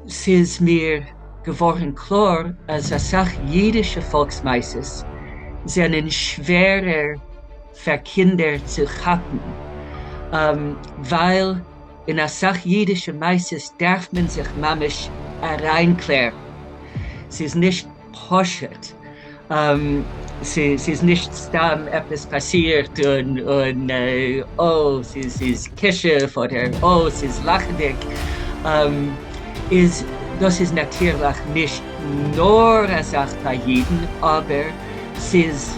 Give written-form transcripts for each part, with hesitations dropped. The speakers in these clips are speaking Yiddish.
ס'איז מיר געווארן קלאר אז אסאך אידישע פאלקס-מעשות זענען שווערער פאר קינדער צו כאפן, ווייל אין אסאך אידישע מעשות דארף מען זיך ממש אריינקלערן, ס'איז נישט פשוט, ס'איז נישט סתם עפעס פאסירט און אוי ס'איז כישוף אדער אוי ס'איז לאכעדיג, איז דאס איז נאטירליך נישט נאר א זאך ביי אידן, אבער ס'איז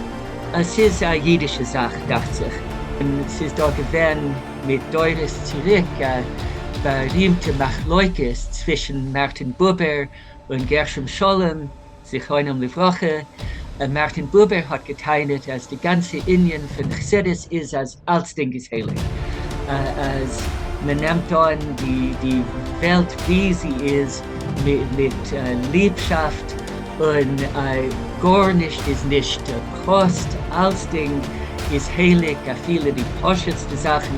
ס'איז א אידישע זאך דאכט זיך, און ס'איז דא געווען מיט דורות צוריק א בארימטע מחלוקת צווישן מארטין בובער און גרשום שלום זכרונם לברכה, מארטין בובער האט געטענה'ט אז די גאנצע ענין פון חסידות איז אז אלצדינג איז הייליג, אז מען נעמט אן די וועלט ווי זי איז מיט ליבשאפט און גארנישט איז נישט פראסט, אלצדינג איז הייליג אפילו די פשוט'סטע זאכן,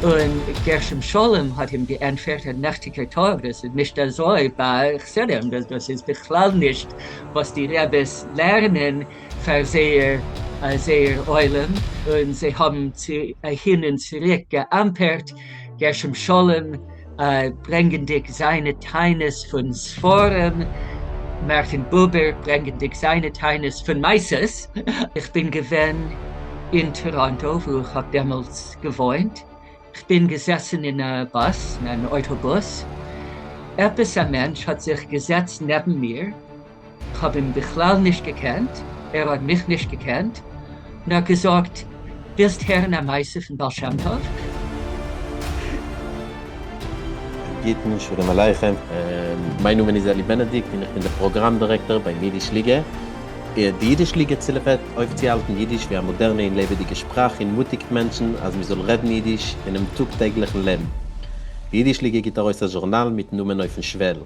און גרשום שלום האט אים געענטפערט א נעכטיגער טאג, דאס איז נישט אזוי ביי חסידים, דאס איז בכלל נישט וואס די רעבעס לערנען פאר זייער זייער עולם, און זיי האבן אהין און צוריק געאמפערט גרשום שלום ברענגענדיג זיינע טענות פון ספרים, מארטין בובער ברענגענדיג זיינע טענות פון מעשות. איך בין געווען אין טאראנטא וואו איך האב דעמאלטס געוואוינט, כ'בין געזעסן אין א באס, אין אן אויטאבוס, עפעס א מענטש האט זיך געזעצט נעבן מיר, כ'האב אים בכלל נישט געקענט, ער האט מיך נישט געקענט, און האט געזאגט, ווילסט הערן א מעשה פון בעל שם טוב? גוטן שלום עליכם, מיין נאמען איז אלי בענעדיקט און איך בין דער פראגראם דירעקטאר ביים אידיש ליגע. די אידיש ליגע צילעוועט אויפצוהאלטן אידיש ווי א מאדערנע און לעבעדיגע שפראך און מוטיגט מענטשן אז מען זאל רעדן אידיש אינעם טאג טעגליכן לעבן. די אידיש ליגע גיט ארויס א זשורנאל מיטן נאמען אויפן שוועל,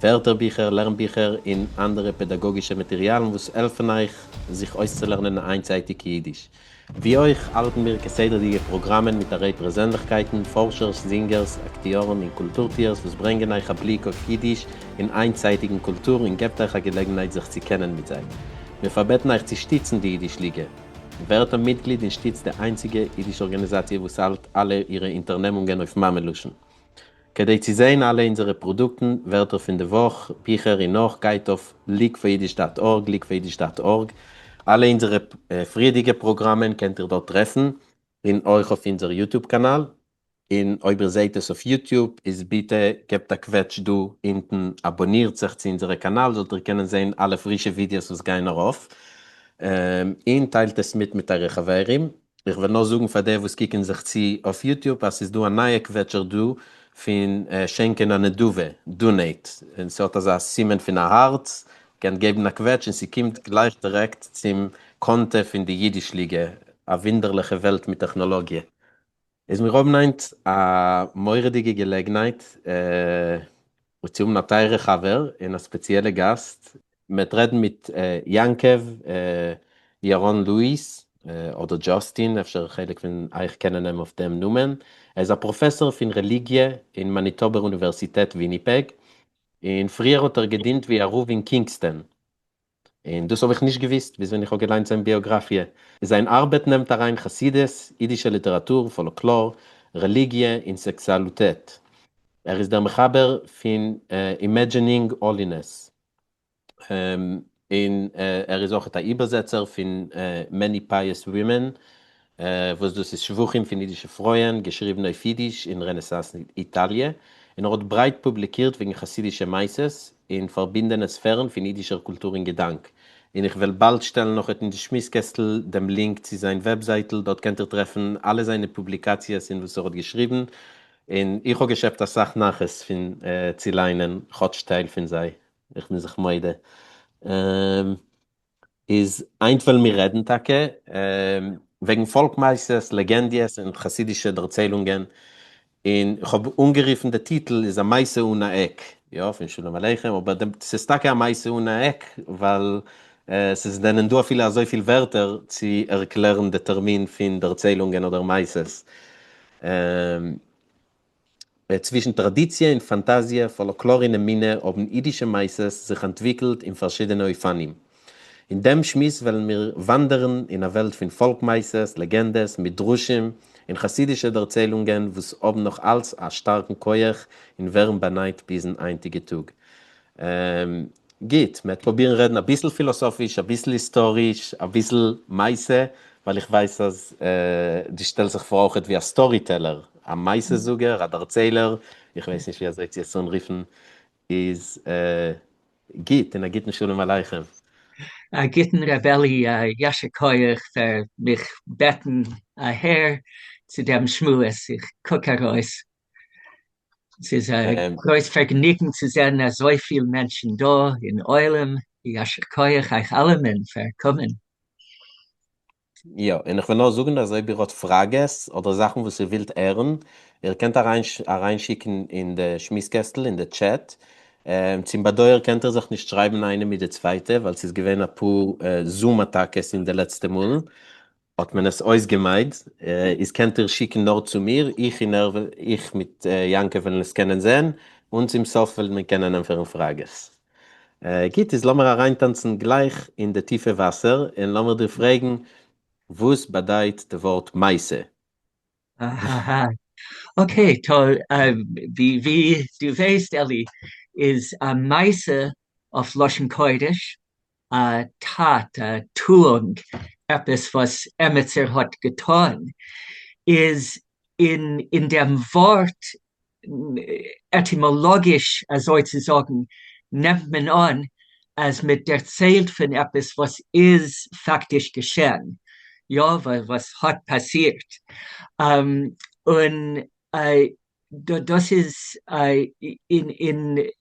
ווערטערביכער, לערנביכער און אנדערע פעדאגאגישע מאטעריאלן וואס העלפן אייך זיך אויסצולערנען א איינצייטיגע אידיש. ווי אויך האלטן מיר כסדר'דיגע פראגראמען מיט א ריי פרעזענליכקייטן, פארשערס, זינגערס, אקטיארן און קולטור-טוערס וואס ברענגען אייך א בליק אויף אידיש און היינטצייטיגן קולטור און געבט אייך א געלעגנהייט זיך צו קענען מיט זיי. מיר פארבעטן אייך צו שטיצן די אידיש ליגע. ווערט א מיטגליד און שטיצט די איינציגע אידיש ארגאניזאציע וואס האלט אלע אירע אונטערנעמונגען אויף מאמע לשון. כדי צו זעהן אלע אונזערע פראדוקטן, ווערטער פון די וואך, ביכער און נאך, גייט אויף leagueforyidish dot org, leagueforyidish dot org. אלע אונזערע פריערדיגע פראגראמען קענט איר דארט טרעפן, און אויך אויף אונזער YouTube קאנאל. און אויב איר זעהט עס אויף YouTube איז ביטע געבט א קוועטש דא אונטן אבאנירט זיך צו אונזערע קאנאל זאלט איר קענען זעהן אלע פרישע ווידיאוס וואס גייען ארויף, און טיילט עס מיט מיט אייערע חברים. איך וועל נאר זאגן פאר די וואס קוקן זיך צו אויף YouTube אז ס'איז דא א נייע קוועטשער דא פון שענקען א נדבה, donate, און ס'האט אזא סימן פון א הארץ, קענט געבן א קוועטש און ס'קומט גלייך דירעקט צום קאנטע פון די אידיש ליגע, א וואונדערליכע וועלט מיט טעכנאלאגיע. איז מיר האבן היינט א מורא'דיגע געלעגנהייט צו האבן א טייערע חבר און א ספעציעלע גאסט, מ'וועט רעדן מיט יעקב ירון לואיס, אדער דזשאסטין, אפשר חלק פון אייך קענען אים אויף דעם נאמען, ער איז א פראפעסאר פון רעליגיע אין מאניטאבער אוניווערסיטעט וויניפעג, און פריער האט ער געדינט ווי א רב אין קינגסטאן. און דאס האב איך נישט געוואוסט ביז ווען איך האב געליינט זיין ביאגראפיע. זיין ארבעט נעמט אריין חסידות, אידישע ליטעראטור, פאלקלאר, רעליגיע און סעקסואליטעט. ער איז דער מחבר פון Imagining Holiness, און ער איז אויך א איבערזעצער פון Many Pious Women, וואס דאס איז שבחים פון אידישע פרויען, געשריבן אויף אידיש אין רענעסאנס איטאליע, און ער האט ברייט פובליקירט וועגן חסידישע מעשות און פארבינדענע ספערן פון אידישער קולטור און געדאנק. און איך וועל באלד שטעלן נאכעט אין די שמועס קעסטל דעם לינק צו זיין וועבזייטל, דארט קענט איר טרעפן אלע זיינע פובליקאציעס און וואס ער האט געשריבן, און איך האב געשעפט אסאך נחת פון צו ליינען כאטש טייל פון זיי, איך בין זיך מודה. איז היינט וועלן מיר רעדן טאקע וועגן פאלק מעשיות, לעגענדיעס און חסידישע דערציילונגען, און איך האב אנגערופן די טיטל איז א מעשה אן א עק, יא פון שלום עליכם, אבער ס'איז טאקע א מעשה אן א עק, ווייל ס'איז זענען דא אפילו אזויפיל ווערטער צו ערקלערן די טערמין פון דערציילונגען אדער מעשיות. צווישן טראדיציע און פאנטאזיע, פאלקלאר און אמונה האבן אידישע מעשות זיך אנטוויקלט אין פארשידענע אופנים. אין דעם שמועס וועלן מיר וואנדערן אין א וועלט פון פאלק-מעשות, לעגענדעס, מדרשים און חסידישע דערציילונגען וואס האבן נאך אלץ א שטארקן כח און ווערן באנייט ביזן היינטיגע טאג. גוט, מ'וועט פרובירן רעדן אביסל פילאסאפיש, אביסל היסטאריש, אביסל מעשה, ווייל איך ווייס אז דו שטעלסט זיך פאר אויכעט ווי א storyteller, א מעשה זאגער, א דערציילער, איך ווייס נישט ווי אזוי צו עס אנרופן, איז גוט, און א גוטן שלום עליכם. א גוטן ר' אלי, יישר כח פאר מיך בעטן אהער צו דעם שמועס, איך קוק ארויס. ס'איז א גרויס פארגעניגן צו זען אזויפיל מענטשן דא אין עולם, יישר כח אייך אלעמען פאר קומען. יא, און איך וויל נאר זאגן אז אויב איר האט פראגעס אדער זאכן וואס איר ווילט הערן, איר קענט אריינשיקן אין די שמועס קעסטל אין די טשעט. צום באדויער קענט איר זיך נישט שרייבן איינע מיט די צווייטע ווייל ס'איז געווען אפאר Zoom אטאקעס אין די לעצטע מאלן, האט מען עס אויסגעמיידט, איז קענט איר שיקן נאר צו מיר, איך און ער, איך מיט יעקב וועלן עס קענען זען, און צום סוף וועלן מיר קענען ענטפערן פראגעס. גוט, איז לאמיר אריינטאנצן גלייך אין די טיפע וואסער, און לאמיר דיר פרעגן, וואס באדייט די ווארט מעשה? אההה, okay, טא ווי דו ווייסט אלי, איז א מעשה אויף לשון קודש א טאט, א טואונג, עפעס וואס עמיצער האט געטאן, איז אין דעם ווארט עטימאלאגיש אזוי צו זאגן, נעמט מען אן אז מען דערציילט פון עפעס וואס איז פאקטיש געשען, יא, וואס האט פאסירט, און דאס איז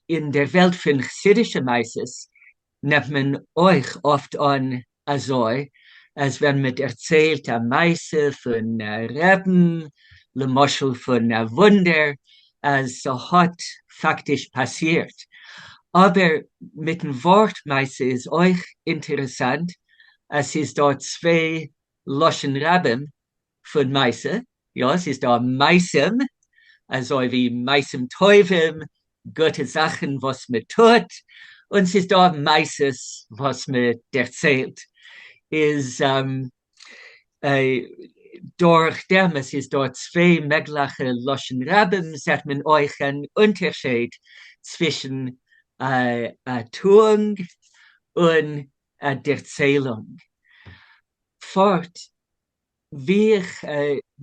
אין דער וועלט פון חסידישע מעשות נעמט מען אויך אפט אן אזוי אז ווען מען דערציילט א מעשה פון רעבן, למשל פון א וואונדער, אז ס'האט פאקטיש פאסירט. אבער מיטן ווארט מעשה איז אויך אינטערעסאנט אז ס'איז דא צוויי לשון רבים פון מעשה, יא ס'איז דא מעשים, אזוי ווי מעשים טובים, גוטע זאכן וואס מען טוט, און ס'איז דא מעשות וואס מען דערציילט, איז דורך דעם עס איז דא צוויי מעגליכע לשון רבים זעט מען אויך אן אונטערשייד צווישן א טואונג און א דערציילונג. פארט ווי איך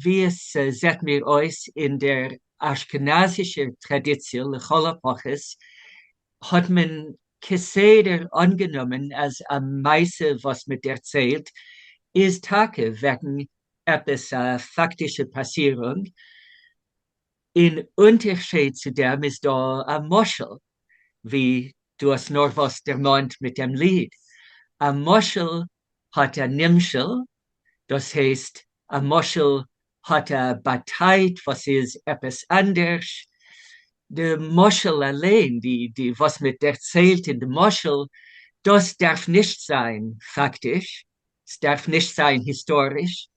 ווי עס זעט מיר אויס אין דער אשכנזישער טראדיציע לכל הפחות האט מען כסדר אנגענומען אז א מעשה וואס מען דערציילט איז טאקע וועגן עפעס א פאקטישע פאסירונג, אין אונטערשייד צו דעם איז דא א משל, ווי דו האסט נארוואס דערמאנט מיט דעם ליד, א משל האט א נמשל, דאס הייסט א משל האט א באטייט וואס איז עפעס אנדערש, די משל אליין, די וואס מען דערציילט אין די משל, דאס דארף נישט זיין פאקטיש, ס'דארף נישט זיין היסטאריש,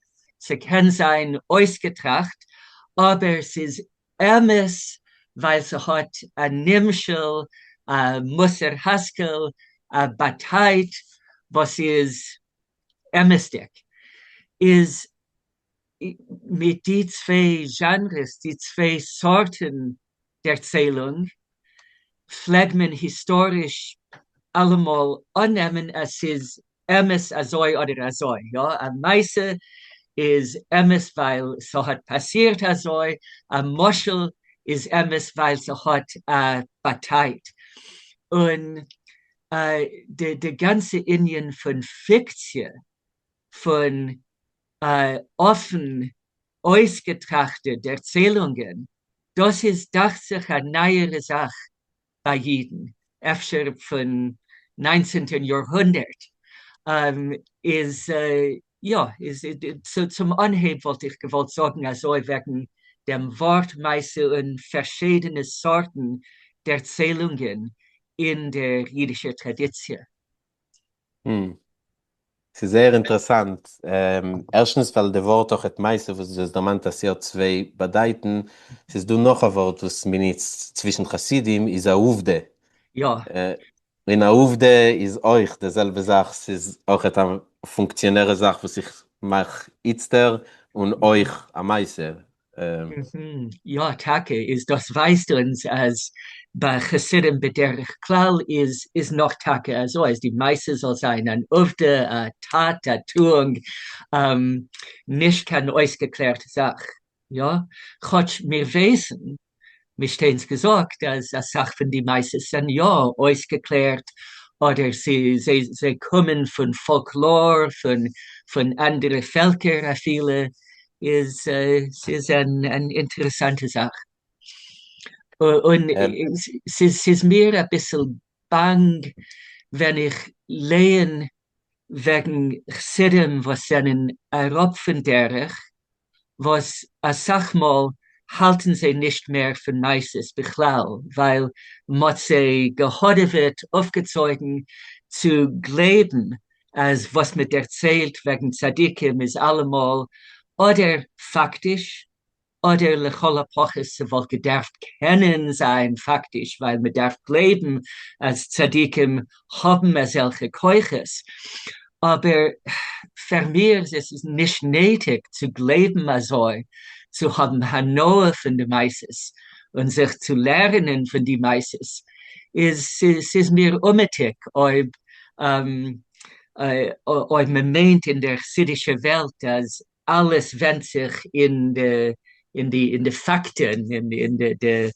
ס'קען זיין אויסגעטראכט, אבער ס'איז אמת ווייל ס'האט א נמשל, א מוסר השכל, א באטייט וואס איז אמת'דיג. איז מיט די צוויי זשאנרעס, די צוויי סארטן דערציילונג, פלעג מען היסטאריש אלעמאל אננעמען אז ס'איז אמת אזוי אדער אזוי, יא, א מעשה איז אמת ווייל ס'האט פאסירט אזוי, א משל איז אמת ווייל ס'האט א באטייט. און די גאנצע ענין פון פיקציע, פון אפן אויסגעטראכטע דערציילונגען, דאס איז דאכט זיך א נייערע זאך ביי אידן, אפשר פון ניינצענטען יארהונדערט, איז יא, איז צום אנהייב וואלט איך געוואלט זאגן אזוי וועגן דעם ווארט מעשה און פארשידענע סארטן דערציילונגען אין דער אידישער טראדיציע. ס'איז זייער אינטערעסאנט, ערשטנס ווייל די ווארט אויכעט מעשה וואס דו האסט דערמאנט אז ס'האט צוויי באדייטן, ס'איז דא נאך א ווארט וואס מ'נוצט צווישן חסידים איז א עובדה. יא. און א עובדה איז אויך די זעלבע זאך, ס'איז אויכעט א פונקציאנערע זאך וואס איך מאך איצטער, און אויך א מעשה. יא טאקע, איז דאס ווייזט אונז אז ביי חסידים בדרך כלל איז איז נאך טאקע אזוי אז די מעשה זאל זיין אן עובדה, א טאט, א טואונג, נישט קיין אויסגעקלערטע זאך. יא, כאטש מיר ווייסן מישטיינס געזאגט אז אסאך פון די מעשות זענען יא אויסגעקלערט אדער זיי קומען פון פאלקלאר פון אנדערע פעלקער אפילו, איז ס'איז אן אינטערעסאנטע זאך. און ס'איז מיר אביסל באנג ווען איך לייען וועגן חסידים וואס זענען אראפ פון דרך, וואס אסאך מאל האלטן זיי נישט מער פון מעשות בכלל, ווייל מ'האט זיי געהאדעוועט, אויפגעצויגן צו גלייבן אז וואס מ'דערציילט וועגן צדיקים איז אלעמאל אדער פאקטיש אדער לכל הפחות ס'וואלט געדארפט קענען זיין פאקטיש ווייל מ'דארף גלייבן אז צדיקים האבן אזעלכע כוחות, אבער פאר מיר איז עס נישט נויטיג צו גלייבן אזוי, צו האבן הנאה פון די מעשות און זיך צו לערנען פון די מעשות, איז ס'איז מיר אומעטיג אויב אויב מ'מיינט אין דער חסידישער וועלט אז אלעס ווענדט זיך אין די אין די אין די פאקטען, אין די די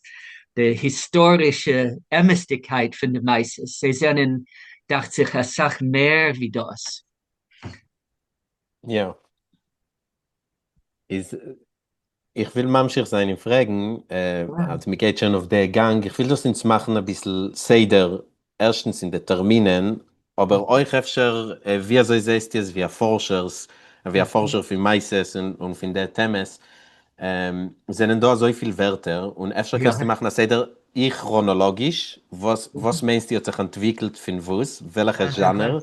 די היסטארישע אמת'דיגקייט פון די מעשות, זיי זענען דאכט זיך אסאך מער ווי דאס. יא. איז איך וויל ממשיך זיין און פרעגן, אז מ'גייט שוין אויף די גאנג, איך וויל דאס אונז מאכן אביסל סדר, ערשטנס אין די טערמינען, אבער אויך אפשר ווי אזוי זעסטו עס ווי א פארשערס, ווי א פארשער פון מעשות און פון די טעמעס, זענען דא אזויפיל ווערטער, און אפשר קענסטו מאכן א סדר אי כראנאלאגיש, וואס וואס מיינסטו האט זיך אנטוויקלט פון וואס, וועלכע זשאנער,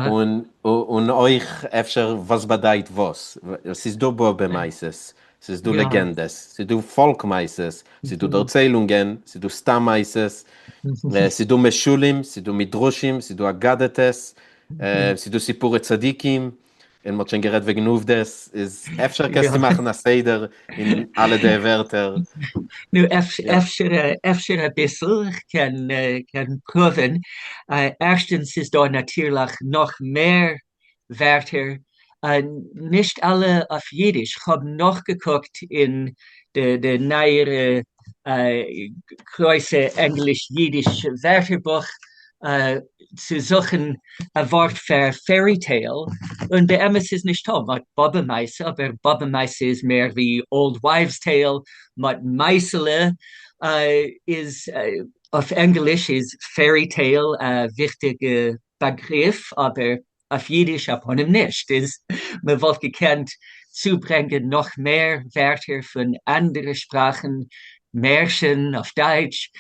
און און אויך אפשר וואס באדייט וואס, ס'איז דא באבע מעשות, ס'איז דא לעגענדעס, ס'איז דא פאלק מעשות, ס'איז דא דערציילונגען, ס'איז דא סתם מעשות, ס'איז דא משלים, ס'איז דא מדרשים, ס'איז דא אגדתות, ס'איז דא סיפורי צדיקים, און מ'האט שוין גערעדט וועגן עובדות, איז אפשר קענסטו מאכן א סדר אין אלע די ווערטער? נו, אפשר אפשר אביסל, איך קען קען פרואווען. ערשטנס איז דא נאטירליך נאך מער ווערטער, נישט אלע אויף אידיש, כ'האב נאכגעקוקט אין די נייערע גרויסע ענגליש-אידיש ווערטערבוך צו זוכן א ווארט פאר fairy tale, און באמת איז נישטא, מ'האט באבע מעשה, אבער באבע מעשה איז מער ווי old wives tale, מ'האט מעשה'לע, איז אויף ענגליש איז fairy tale א וויכטיגע באגריף, אבער אויף אידיש א פנים נישט, איז מען וואלט געקענט צוברענגען נאך מער ווערטער פון אנדערע שפראכן, Märchen אויף דייטש,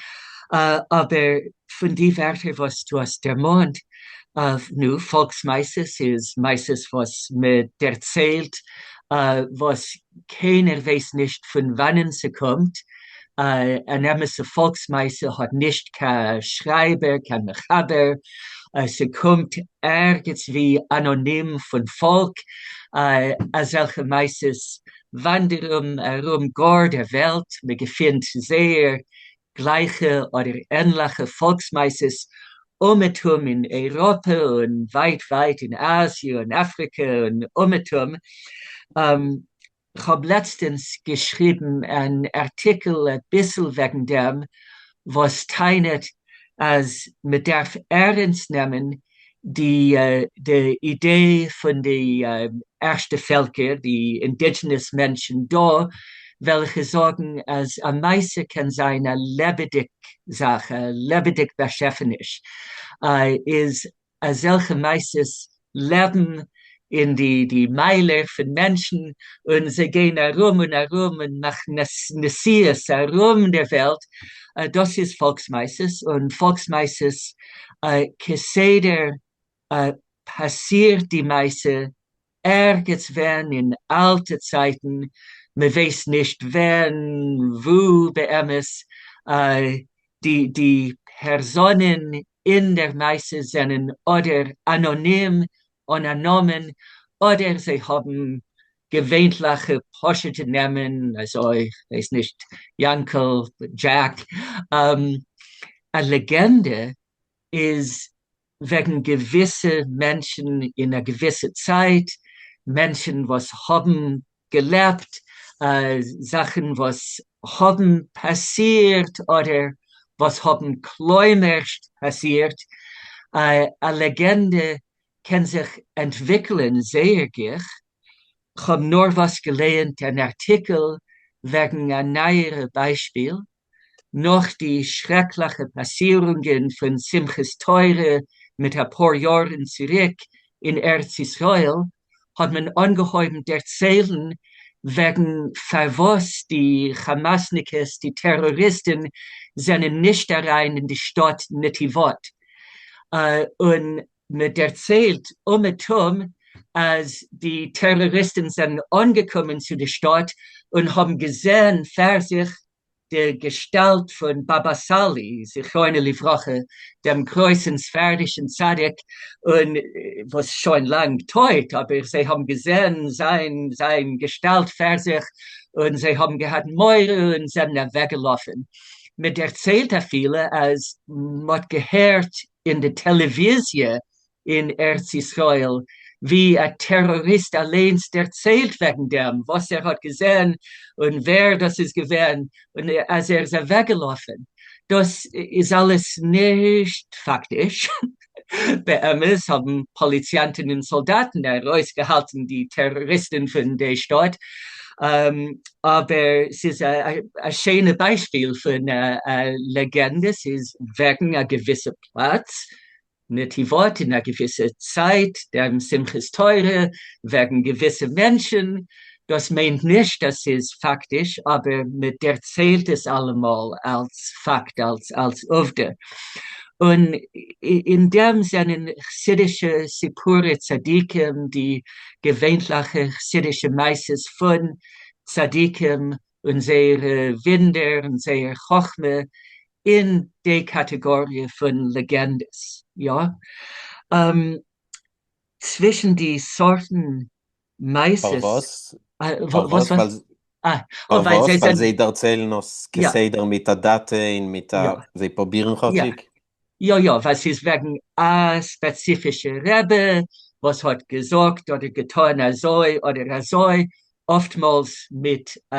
אבער פון די ווערטער וואס דו האסט דערמאנט, נו, פאלקס מעשות איז מעשות וואס מען דערציילט וואס קיינער ווייסט נישט פון וואנען ס'קומט, אן אמת'ע פאלקס מעשה האט נישט קיין שרייבער קיין מחבר, ס'קומט ערגעץ ווי אנאנים פון פאלק, אזעלכע מעשות וואנדערן ארום גאר דער וועלט, מ'געפינט זייער גלייכע אדער ענליכע פאלקס מעשות אומעטום אין אייראפע און ווייט ווייט אין אזיע און אפריקע און אומעטום. כ'האב לעצטענס געשריבן אן ארטיקל אביסל וועגן דעם, וואס טענה'ט אז מ'דארף ערענסט נעמען די די אידעי פון די ערשטע פעלקער, די indigenous מענטשן דא, וועלכע זאגן אז א מעשה קען זיין א לעבעדיג זאך, א לעבעדיג באשעפעניש, איז אזעלכע מעשות לעבן אין די די מיילער פון מענטשן, און זיי גייען ארום און ארום און מאכן נסיעות ארום דער וועלט, דאס איז פאלקס מעשות, און פאלקס מעשות כסדר. פאסירט די מעשה ערגעץ ווען אין אלטע צייטן, מען ווייסט נישט ווען, וואו באמת, די די פערזאנען אין דער מעשה זענען אדער אנאנים, אן א נאמען, אדער זיי האבן געווענליכע פשוטע נעמען, אזוי, כ'ווייס נישט, יאנקל, דזשעק. א לעגענדע איז וועגן געוויסע מענטשן אין א געוויסע צייט, מענטשן וואס האבן געלעבט, זאכן וואס האבן פאסירט אדער וואס האבן כלומר'שט פאסירט. א לעגענדע קען זיך אנטוויקלען זייער גיך. כ'האב נארוואס געלייענט אן ארטיקל וועגן א נייערע ביישפיל, נאך די שרעקליכע פאסירונגען פון שמחת תורה מיט אפאר יארן צוריק אין ארץ ישראל, האט מען אנגעהויבן דערציילן וועגן פארוואס די כאמאסניקעס, די טעראריסטן, זענען נישט אריין אין די שטאט נתיבות, און מען דערציילט אומעטום אז די טעראריסטן זענען אנגעקומען צו די שטאט און האבן געזען פאר זיך די געשטאלט פון באבא סאלי זכרונו לברכה, דעם גרויסן ספרדישן צדיק, און וואס שוין לאנג טויט, אבער זיי האבן געזען זיין זיין געשטאלט פאר זיך, און זיי האבן געהאט מורא און זענען אוועקגעלאפן. מען דערציילט אפילו אז מ'האט געהערט אין די טעלעוויזיע אין ארץ ישראל ווי א טעראריסט אליינס דערציילט וועגן דעם וואס ער האט געזען און ווער דאס איז געווען און אז ער איז אוועקגעלאפן. דאס איז אלעס נישט פאקטיש. באמת האבן פאליציאנטן און סאלדאטן ארויסגעהאלטן די טעראריסטן פון די שטאט, אבער ס'איז א שיינע ביישפיל פון א לעגענדע, ס'איז וועגן א געוויסע פלאץ, נתיבות אין א געוויסע צייט, דעם שמחת תורה, וועגן געוויסע מענטשן, דאס מיינט נישט אז ס'איז פאקטיש, אבער מ'דערציילט עס אלעמאל אלס פאקט, אלס אלס עובדה. און אין דעם זענען חסידישע סיפורי צדיקים, די געווענליכע חסידישע מעשות פון צדיקים און זייערע וואונדער און זייער חכמה, אין די קאטעגאריע פון לעגענדעס, יא. צווישן די סארטן מעשות. פארוואס? פארוואס? פארוואס? ווייל זיי דערציילן עס כסדר מיט א דאטע און מיט א, זיי פרובירן כאטשיג? יא יא, ווייל ס'איז וועגן א ספעציפישע רבי וואס האט געזאגט אדער געטון אזוי אדער אזוי, אפטמאלס מיט א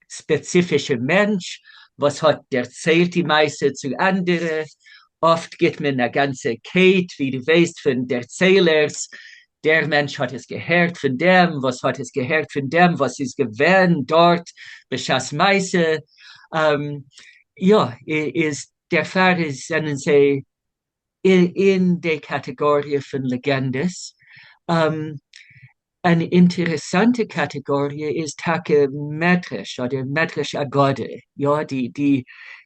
ספעציפישע מענטש וואס האט דערציילט די מעשה צו אנדערע, אפט גיט מען א גאנצע קייט ווי דו ווייסט פון דערציילערס, דער מענטש האט עס געהערט פון דעם וואס האט עס געהערט פון דעם וואס איז געווען דארט בשעת מעשה, יא איז דערפאר איז זענען זיי אין די קאטעגאריע פון לעגענדעס. אן אינטערעסאנטע קאטעגאריע איז טאקע מדרש אדער מדרש אגדה, יא, די די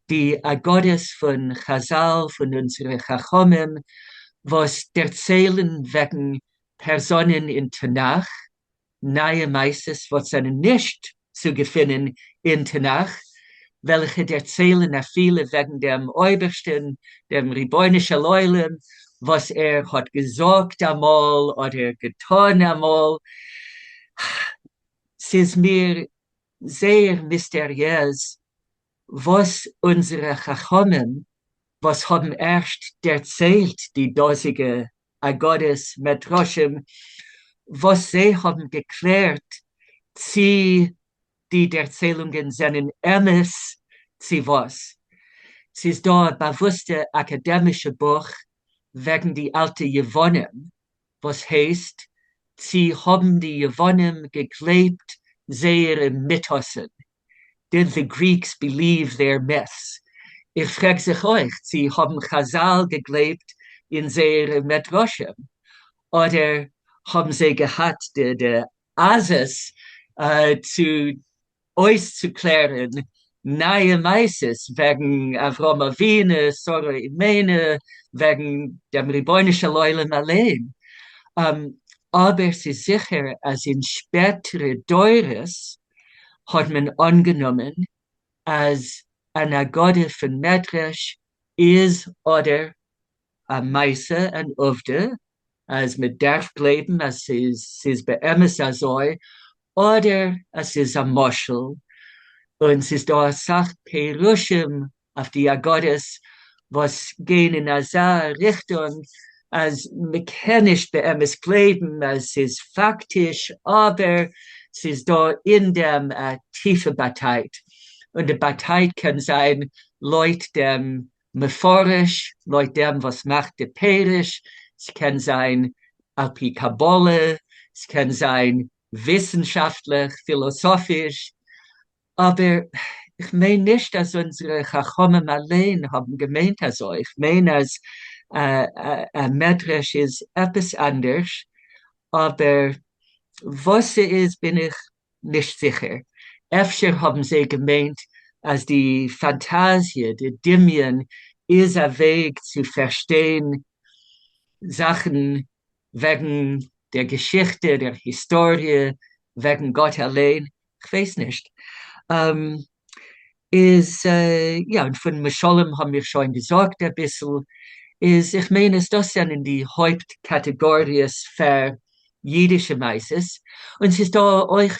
די אגדות פון חזל, פון אונזערע חכמים, וואס דערציילן וועגן פערזאנען אין תנך, נייע מעשות וואס זענען נישט צו געפינען אין תנך, וועלכע דערציילן אפילו וועגן דעם אויבערשטן, דעם רבונו של עולם, וואס ער האט געזאגט אמאל אדער געטון אמאל. ס'איז מיר זייער מיסטעריעז וואס אונזערע חכמים וואס האבן ערשט דערציילט די דאזיגע אגדות מדרשים וואס זיי האבן געקלערט צי די דערציילונגען זענען אמת צי וואס. ס'איז דא א באוואוסטע אקאדעמישע בוך וועגן די אלטע יוונים וואס הייסט צי האבן די יוונים געגלייבט זייערע מיטאסן, Did the Greeks believe their myths? איך פרעג זיך אויך צי האבן חזל געגלייבט אין זייערע מדרשים, אדער האבן זיי געהאט די עזות צו אויסצוקלערן נייע מעשות וועגן אברהם אבינו, שרה אמנו, וועגן דעם רבונו של עולם אליין. אבער ס'איז זיכער אז אין שפעטערע דורות האט מען אנגענומען אז אן אגדה פון מדרש איז אדער א מעשה אן עובדה אז מען דארף גלייבן אז ס'איז באמת אזוי, אדער אז ס'איז א משל, און ס'איז דא אסאך פירושים אויף די אגדות וואס גייען אין אזא ריכטונג אז מ'קען נישט באמת גלייבן אז ס'איז פאקטיש, אבער ס'איז דא אין דעם א טיפע באטייט, און די באטייט קען זיין לויט דעם מפרש, לויט דעם וואס מאכט די פירוש, ס'קען זיין על פי קבלה, ס'קען זיין וויסנשאפטליך, פילאסאפיש, אבער איך מיין נישט אז אונזערע חכמים אליין האבן געמיינט אזוי, איך מיין אז א מדרש איז עפעס אנדערש, אבער וואס ס'איז בין איך נישט זיכער, אפשר האבן זיי געמיינט אז די פאנטאזיע, די דמיון, איז א וועג צו פארשטיין זאכן וועגן דער געשיכטע, דער היסטאריע, וועגן גאט אליין, כ'ווייס נישט. איז יא, און פון משלים האבן מיר שוין געזאגט אביסל, איז איך מיין אז דאס זענען די הויפט קאטעגאריעס פאר אידישע מעשות, און ס'איז דא אויך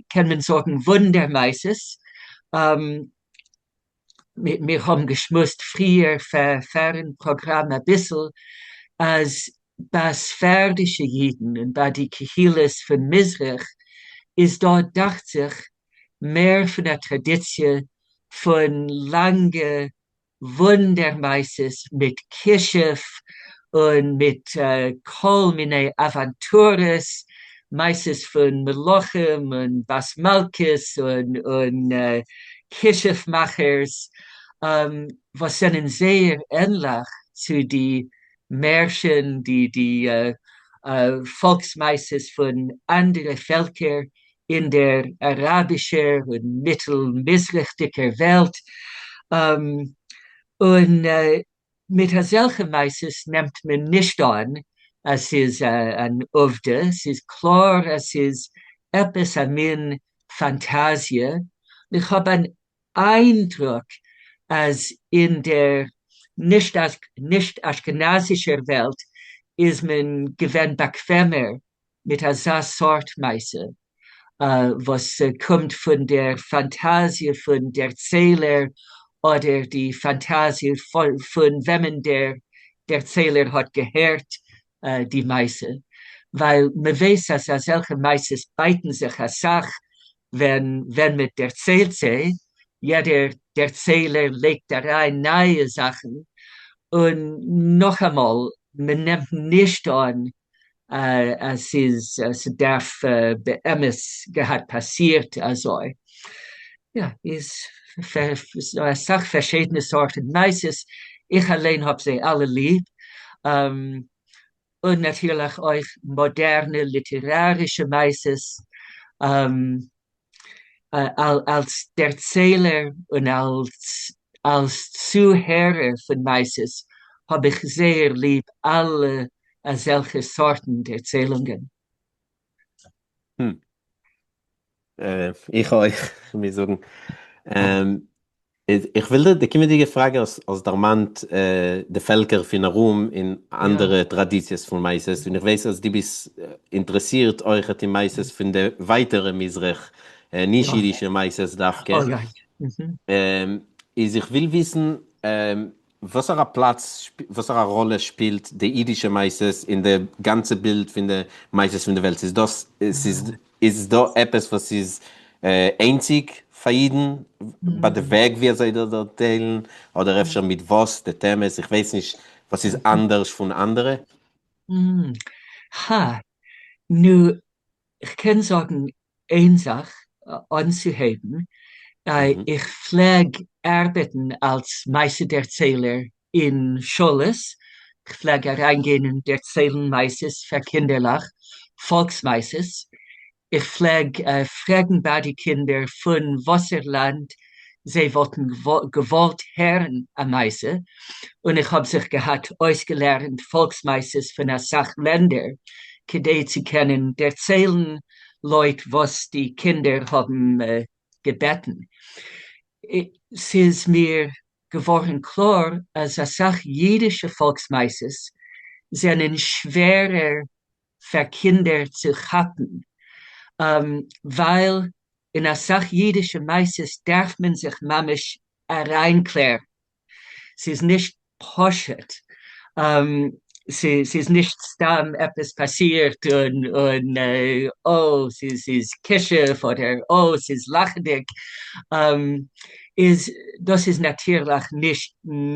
קען מען זאגן וואונדער מעשות, מיר האבן געשמועסט פריער פארן פראגראם אביסל אז ביי ספרדישע אידן און ביי די קהילות פון מזרח איז דא דאכט זיך מער פון א טראדיציע פון לאנגע וואונדער מעשות מיט כישוף און מיט כל מיני אוואנטורעס, מעשות פון מלאכים און בת מלכות און כישוף מאכערס, וואס זענען זייער ענליך צו די מערשען, די פאלקס מעשות פון אנדערע פעלקער אין דער אראבישער און מיטל-מזרח'דיגער וועלט, און מיט אזעלכע מעשות נעמט מען נישט אן אז ס'איז אן עובדה, ס'איז קלאר אז ס'איז עפעס א מין פאנטאזיע, און איך האב אן איינדרוק אז אין דער נישט אשכנזישער וועלט איז מען געווען באקוועמער מיט אזא סארט מעשה וואס קומט פון דער פאנטאזיע פון דערציילער אדער די פאנטאזיע פון וועמען דער דערציילער האט געהערט די מעשה, ווייל מען ווייס אז אזעלכע מעשות בייטן זיך אסאך ווען ווען מען דערציילט זיי, יעדער דערציילער לייגט אריין נייע זאכן, און נאכאמאל, מען נעמט נישט אן אז ס'איז ס'דארף באמת געהאט פאסירט אזוי. יא, איז דא אסאך פארשידענע סארטן מעשות, איך אליין האב זיי אלע ליב, און נאטירליך אויך מאדערנע ליטערארישע מעשות, אלס דערציילער און אלס צוהערער פון מעשות האב איך זייער ליב אלע אזעלכע סארטן דערציילונגען. איך אויך, כ'מוז זאגן. איך וויל דיר די קומענדיגע פראגע, האסט דערמאנט די פעלקער פון ארום און אנדערע טראדיציעס פון מעשות, און איך ווייס אז דו ביסט אינטערעסירט אויכעט אין מעשות פון די ווייטערע מזרח, נישט אידישע מעשות דווקא, איז איך וויל וויסן וואסערע פלאץ, וואסערע ראלע שפילט די אידישע מעשות אין די גאנצע בילד פון די מעשות פון די וועלט? איז דאס, איז דא עפעס וואס איז איינציג פאר אידן ביי די וועג ווי אזוי זיי דערציילן, אדער אפשר מיט וואס, די טעמעס, איך ווייס נישט, וואס איז אנדערש פון אנדערע? הא, נו, כ'קען זאגן איין זאך אנצוהייבן, איך פלעג ארבעטן אלס מעשה דערציילער אין שולעס, כ'פלעג אריינגיין און דערציילן מעשות פאר קינדערלעך, פאלקס מעשות, איך פלעג פרעגן ביי די קינדער פון וואסער לאנד זיי וואלטן געוואלט הערן א מעשה, און איך האב זיך געהאט אויסגעלערנט פאלקס-מעשות פון אסאך לענדער כדי צו קענען דערציילן לויט וואס די קינדער האבן געבעטן. ס'איז מיר געווארן קלאר אז אסאך אידישע פאלקס-מעשות זענען שווערער פאר קינדער צו כאפן, ווייל אין אסאך אידישע מעשות דארף מען זיך ממש אריינקלערן, ס'איז נישט פשוט, ס'איז נישט סתם עפעס פאסירט און אוי ס'איז כישוף אדער אוי ס'איז לאכעדיג, איז דאס איז נאטירליך נישט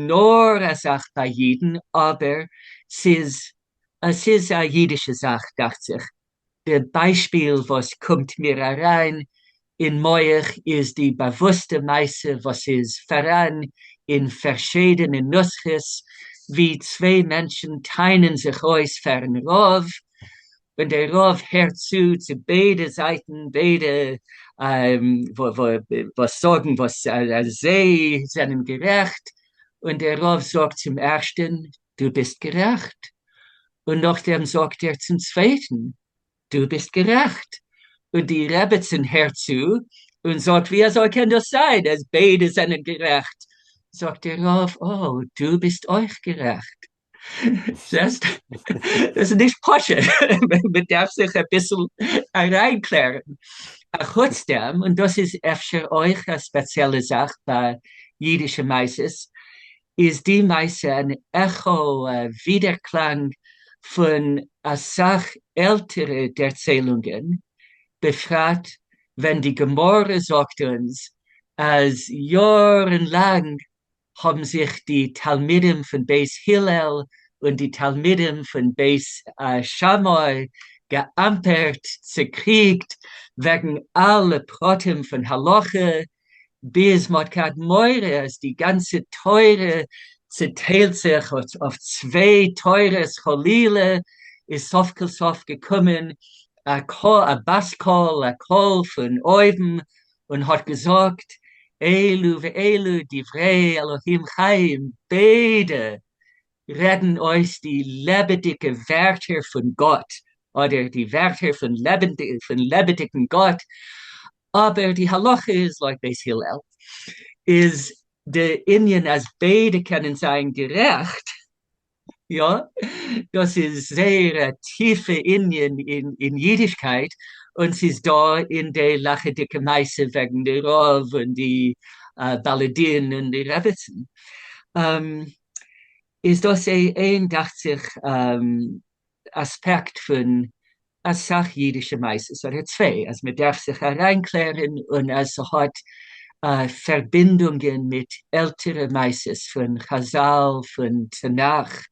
נאר א זאך ביי אידן, אבער ס'איז ס'איז א אידישע זאך דאכט זיך. די ביישפיל וואס קומט מיר אריין אין מח איז די באוואוסטע מעשה וואס איז פאראן אין פארשידענע נוסחות ווי צוויי מענטשן טענה'ן זיך אויס פארן רב, און דער רב הערט צו צו ביידע זייטן, ביידע וואס זאגן וואס אז זיי זענען גערעכט, און דער רב זאגט צום ערשטן, דו ביסט גערעכט, און נאכדעם זאגט ער צום צווייטן, דו ביסט גערעכט, און די רעבעצין הערט צו און זאגט, ווי אזוי קען דאס זיין אז ביידע זענען גערעכט? זאגט דער רב, אה, דו ביסט אויך גערעכט. זעסט? דאס איז נישט פשוט, מען דארף זיך אביסל אריינקלערן. אחוץ דעם, און דאס איז אפשר אויך א ספעציעלע זאך ביי אידישע מעשות, איז די מעשה אן עכא, א ווידערקלאנג פון אסאך עלטערע דערציילונגען, בפרט ווען די גמרא זאגט אונז אז יארן לאנג האבן זיך די תלמידים פון בית הלל און די תלמידים פון בית שמאי געאמפערט, צעקריגט, וועגן אלע פרטים פון הלכה, ביז מ'האט געהאט מורא אז די גאנצע תורה צעטיילט זיך אויף צוויי תורות חלילה, איז סוף כל סוף געקומען א בת קול, א קול פון אויבן, און האט געזאגט, אלו ואלו דברי אלהים חיים, ביידע רעדן אויס די לעבעדיגע ווערטער פון גאט, אדער די ווערטער פון לעבעדיגן גאט, אבער די הלכה איז לויט בית הלל איז די ענין אז ביידע קענען זיין גערעכט, יא, דאס איז זייער א טיפע ענין אין אידישקייט, און ס'איז דא אין די לאכעדיגע מעשה וועגן די רב און די בעלי דין און די רעבעצן. איז דאס איין דאכט זיך אספעקט פון אסאך אידישע מעשות, אדער צוויי, אז מ'דארף זיך אריינקלערן און אז ס'האט פארבינדונגען מיט עלטערע מעשות פון חזל, פון תנך.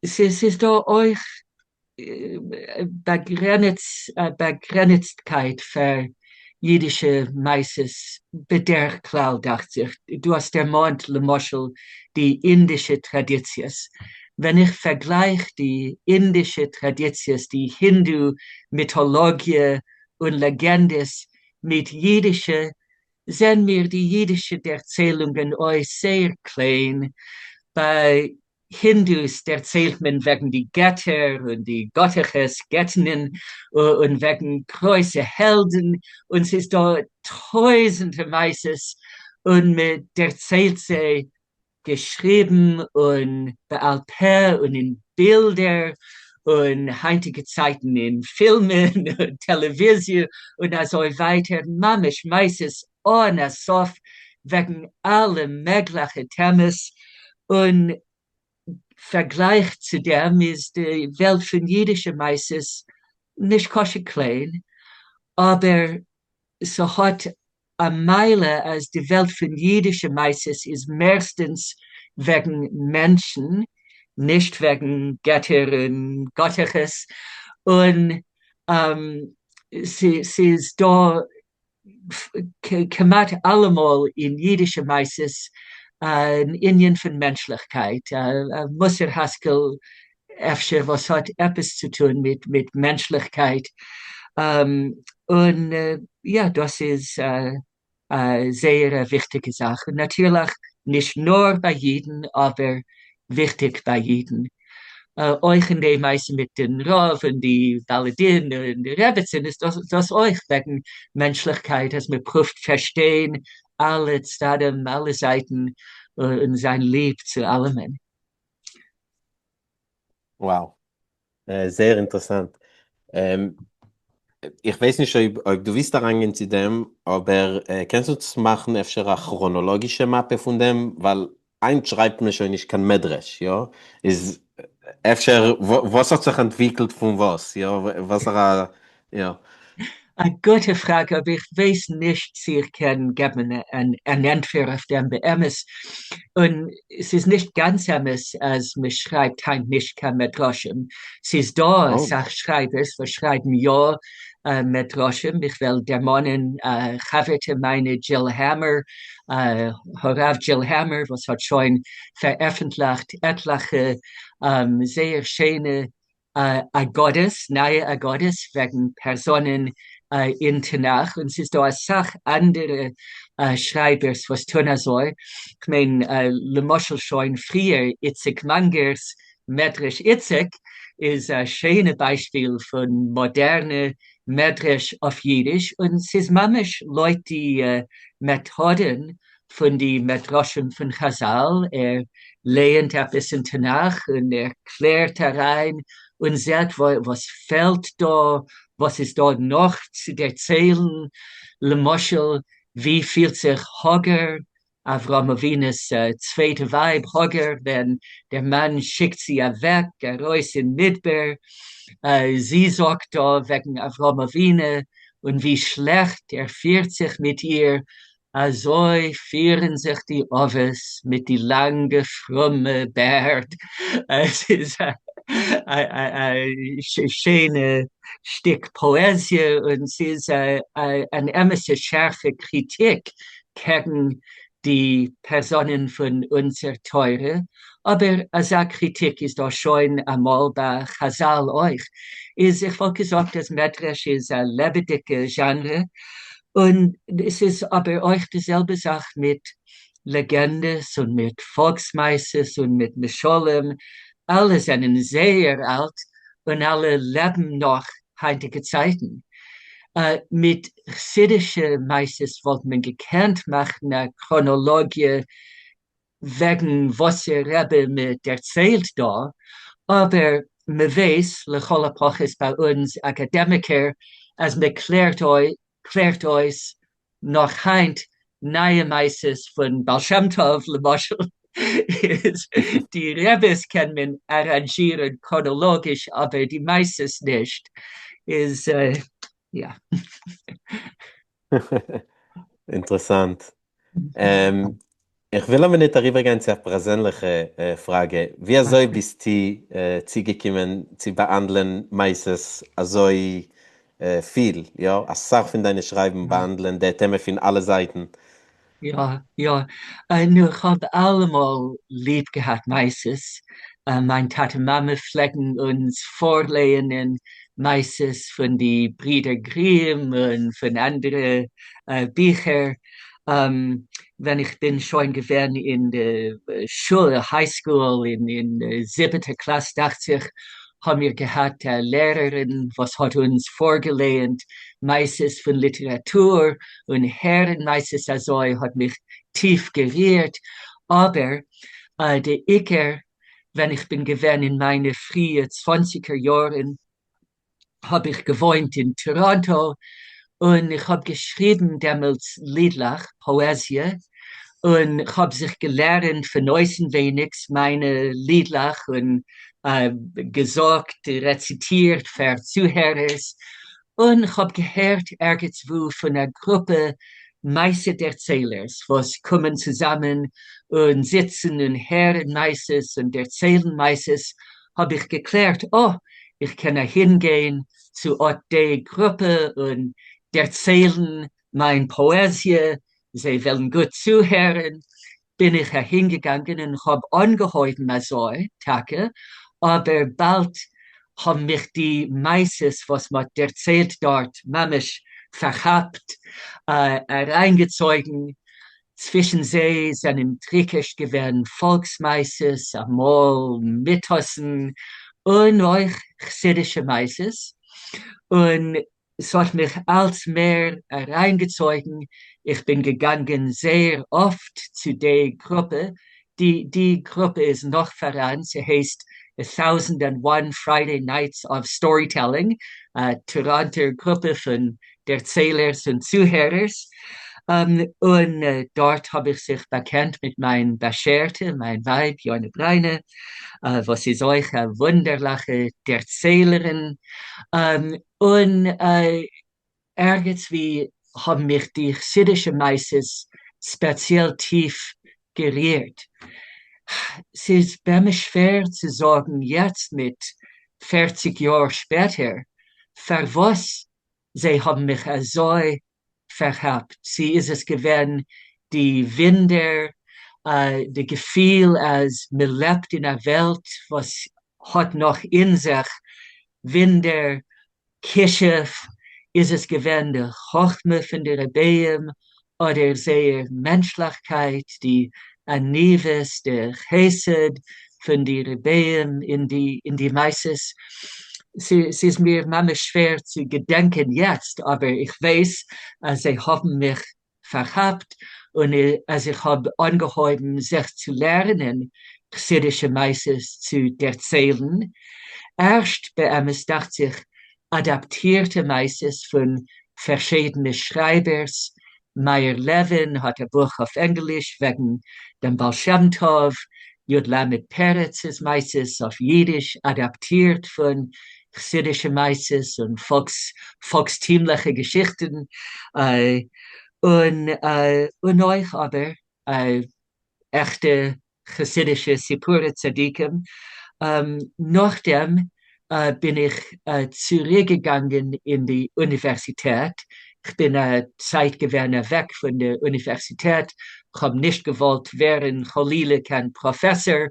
ס'איז דא אויך באגרעניצטקייט פאר אידישע מעשות בדרך כלל דאכט זיך, דו האסט דערמאנט למשל די אינדישע טראדיציעס, ווען איך פארגלייך די אינדישע טראדיציעס, די הינדו מיטאלאגיע און לעגענדעס מיט אידישע, זעהן מיר די אידישע דערציילונגען אויס זייער קליין, ביי הינדוס דערציילט מען וועגן די געטער און די גאטעכעס, געטינען, און וועגן גרויסע העלדן, און ס'איז דא טויזענטער מעשות, און מען דערציילט זיי געשריבן און בעל פה און אין בילדער, און היינטיגע צייטן אין פילמען און טעלעוויזיע און אזוי ווייטער, ממש מעשות אן א סוף וועגן אלע מעגליכע טעמעס, און פארגלייך צו דעם איז די וועלט פון אידישע מעשות נישקשה קליין, אבער ס'האט א מעלה אז די וועלט פון אידישע מעשות איז מערסטענס וועגן מענטשן, נישט וועגן געטער און גאטעכעס, און ס'איז דא כמעט אלעמאל אין אידישע מעשות אן ענין פון מענטשליכקייט, א מוסר השכל אפשר וואס האט עפעס צו טון מיט מענטשליכקייט. און יא, דאס איז א זייער א וויכטיגע זאך, און נאטירליך נישט נאר ביי אידן אבער וויכטיג ביי אידן. אויך אין די מעשה מיט דעם רב און די בעלי דין און די רעבעצין איז דאס אויך וועגן מענטשליכקייט אז מען פרואווט פארשטיין אלע צדדים אלע זייטן און זיין ליב צו אלעמען. Wow. זייער אינטערעסאנט. איך ווייס נישט אויב אויב דו ווילסט אריינגיין צו דעם, אבער קענסט אונז מאכן אפשר א כראנאלאגישע מאפע פון דעם, ווייל היינט שרייבט מען שוין נישט קיין מדרש, יא? איז אפשר וואס האט זיך אנטוויקלט פון וואס, יא? וואסערע, יא. א גוטע פראגע, אבער איך ווייס נישט צו איך קען געבן אן ענטפער אויף דעם באמת. און ס'איז נישט גאנץ אמת אז מ'שרייבט היינט נישט קיין מדרשים. ס'איז דא אסאך שרייבערס וואס שרייבן יא מדרשים, איך וועל דערמאנען א חבר'טע מיינע דזשיל העמער, הרב דזשיל העמער וואס האט שוין פארעפנטליכט עטליכע זייער שיינע אגדות, נייע אגדות וועגן פערזאנען אין תנך, און ס'איז דא אסאך אנדערע שרייבערס וואס טון אזוי, כ'מיין למשל שוין פריער איציק מאנגער'ס מדרש איציק איז א שיינע ביישפיל פון מאדערנע מדרש אויף אידיש, און ס'איז ממש לויט די מעטאדן פון די מדרשים פון חזל, ער לייענט עפעס אין תנך און ער קלערט אריין און זעט וואס פעלט דא, וואס איז דא נאך צו דערציילן, למשל ווי פילט זיך הגר, אברהם אבינו'ס צווייטע ווייב הגר, ווען דער מאן שיקט זי אוועק ארויס אין מדבר, זי זאגט דא וועגן אברהם אבינו און ווי שלעכט ער פירט זיך מיט איר, אזוי פירן זיך די אבות מיט די לאנגע פרומע בערד, עס איז א שיינע שטיק פאעזיע און ס'איז אן אמת'ע שארפע קריטיק קעגן די פערזאנען פון אונזער תורה, אבער אזא קריטיק איז דא שוין אמאל ביי חזל אויך, איז איך וואלט געזאגט אז מדרש איז א לעבעדיגע זשאנרע, און עס איז אבער אויך די זעלבע זאך מיט לעגענדעס און מיט פאלקס מעשות און מיט משלים, אלע זענען זייער אלט און אלע לעבן נאך היינטיגע צייטן. מיט חסידישע מעשות וואלט מען געקענט מאכן א כראנאלאגיע וועגן וואסער רבי מען דערציילט דא, אבער מען ווייס, לכל הפחות ביי אונז אקאדעמיקער, אז מען קלערט אויס נאך היינט נייע מעשות פון בעל שם טוב למשל, איז די רביס קען מען אראנזשירן כראנאלאגיש אבער די מעשות נישט, איז יא. אינטערעסאנט. איך וויל א מינוט אריבערגיין צו א פערזענליכע פראגע, ווי אזוי ביסטו צוגעקומען צו באהאנדלען מעשות אזוי פיל? יא, אסאך פון דיינע שרייבן באהאנדלען די טעמע פון אלע זייטן. יא, יא, נו, איך האב אלעמאל ליב געהאט מעשות, מיין טאטע מאמע פלעגן אונז פארלייענען מעשות פון די ברידער גרים און פון אנדערע ביכער, ווען איך בין שוין געווען אין די שולע, high school, אין זיבעטע קלאס דאכט זיך, האבן מיר געהאט א לערערין וואס האט אונז פארגעלייענט מעשות פון ליטעראטור, און הערן מעשות אזוי האט מיך טיף גערירט, אבער די עיקר ווען איך בין געווען אין מיינע פריע צוואנציגער יארן האב איך געוואוינט אין טאראנטא און איך האב געשריבן דעמאלטס לידלעך, פאעזיע, און כ'האב זיך געלערנט פון אויסנווייניגס מיינע לידלעך און געזאגט, רעציטירט פאר צוהערערס, און כ'האב געהערט ערגעץ וואו פון א גרופע מעשה דערציילערס וואס קומען צוזאמען און זיצן און הערן מעשות און דערציילן מעשות, האב איך געקלערט, אה, איך קען אהינגיין צו אט די גרופע און דערציילן מיין פאעזיע, זיי וועלן גוט צוהערן. בין איך אהינגעגאנגען און כ'האב אנגעהויבן אזוי טאקע, אבער באלד. האבן מיך די מעשות וואס מ'האט דערציילט דארט ממש פארכאפט, אריינגעצויגן, צווישן זיי זענען דעריקרשט געווען פאלקס מעשות, אמאל מיטאסן, און אויך חסידישע מעשות, און ס'האט מיך אלץ מער אריינגעצויגן, איך בין געגאנגען זייער אפט צו די גרופע, די די גרופע איז נאך פאראן, ס'הייסט A Thousand and One Friday Nights of Storytelling, א טאראנטער גרופע פון דערציילערס און צוהערערס, און דארט האב איך זיך באקענט מיט מיין באשערטע, מיין ווייב יונה בריינע, וואס איז אויך א וואונדערליכע דערציילערין, און ערגעץ ווי האבן מיך די חסידישע מעשות ספעציעל טיף גערירט. ס'איז באמת שווער צו זאגן יעצט מיט 40 יאר שפעטער פארוואס זיי האבן מיך אזוי פארכאפט, צו איז עס געווען די ווינדער, די געפיל אז מ'לעבט אין א וועלט וואס האט נאך אין זיך ווינדער, כישוף, איז עס געווען די חכמה פון די רביים אדער זייער מענטשליכקייט, די עניוות, די חסד פון די רביים אין די מעשות, ס'איז מיר ממש שווער צו געדענקען יעצט, אבער איך ווייס אז זיי האבן מיך פארכאפט, און אז איך האב אנגעהויבן זיך צו לערנען חסידישע מעשות צו דערציילן, ערשט באמת דאכט זיך אדאפטירטע מעשות פון פארשידענע שרייבערס, מאיר לעווין האט א בוך אויף ענגליש וועגן דעם בעל שם טוב, י ל פרצ'ס מעשות אויף אידיש אדאפטירט פון חסידישע מעשות און פאלקסטימליכע געשיכטן, און אויך אבער עכטע חסידישע סיפורי צדיקים, נאכדעם בין איך צוריקגעגאנגען אין די אוניווערסיטעט, כ'בין א צייט געווען אוועק פון די אוניווערסיטעט, כ'האב נישט געוואלט ווערן חלילה קיין פראפעסאר,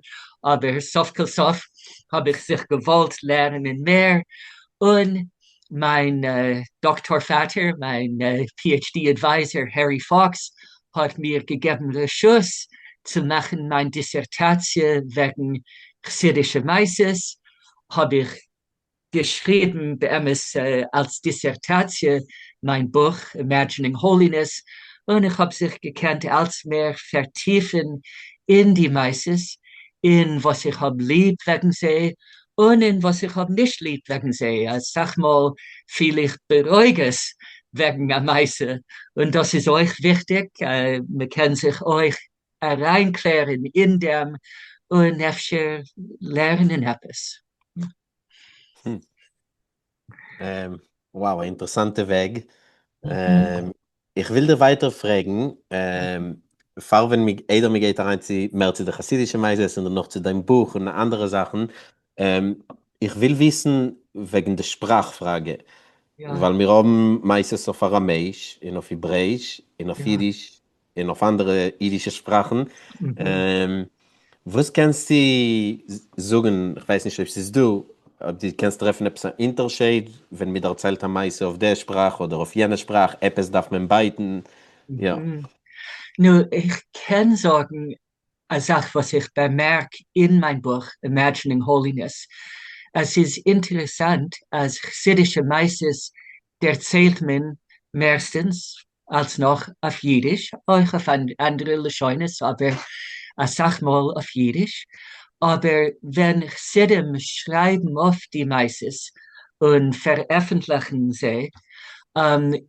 אבער סוף כל סוף האב איך זיך געוואלט לערנען מער, און מיין דאקטאר פעטער, מיין PhD advisor הערי פאקס, האט מיר געגעבן רשות צו מאכן מיין דיסערטאציע וועגן חסידישע מעשות, האב איך געשריבן באמת אלס דיסערטאציע מיין בוך Imagining Holiness, און איך האב זיך געקענט אלץ מער פארטיפן אין די מעשות, אין וואס איך האב ליב וועגן זיי, און אין וואס איך האב נישט ליב וועגן זיי, אסאך מאל פיל איך ברוגז וועגן א מעשה, און דאס איז אויך וויכטיג, מען קען זיך אויך אריינקלערן אין דעם און אפשר לערנען עפעס. Wow, א אינטערעסאנטע וועג. איך וויל דיר ווייטער פרעגן, פאר ווען מיר, איידער מען גייט אריין צו מער צו די חסידישע מעשות און דערנאך צו דיין בוך און אנדערע זאכן, איך וויל וויסן וועגן די שפראך פראגע, ווייל מיר האבן מעשות אויף אראמעיש און אויף העברעיש און אויף אידיש און אויף אנדערע אידישע שפראכן, וואס קענסטו זאגן, כ'ווייס נישט אויב ס'איז דא, אויב דו קענסט טרעפן עפעס א אונטערשייד ווען מ'דערציילט א מעשה אויף די שפראך אדער אויף יענע שפראך, עפעס דארף מען בייטן, יא. נו, איך קען זאגן א זאך וואס איך באמערק אין מיין בוך Imagining Holiness, אז ס'איז אינטערעסאנט אז חסידישע מעשות דערציילט מען מערסטענס אלץ נאך אויף אידיש, אויך אויף אנדערע לשונות אבער אסאך מאל אויף אידיש, אבער ווען חסידים שרייבן אויף די מעשות און פארעפנטליכן זיי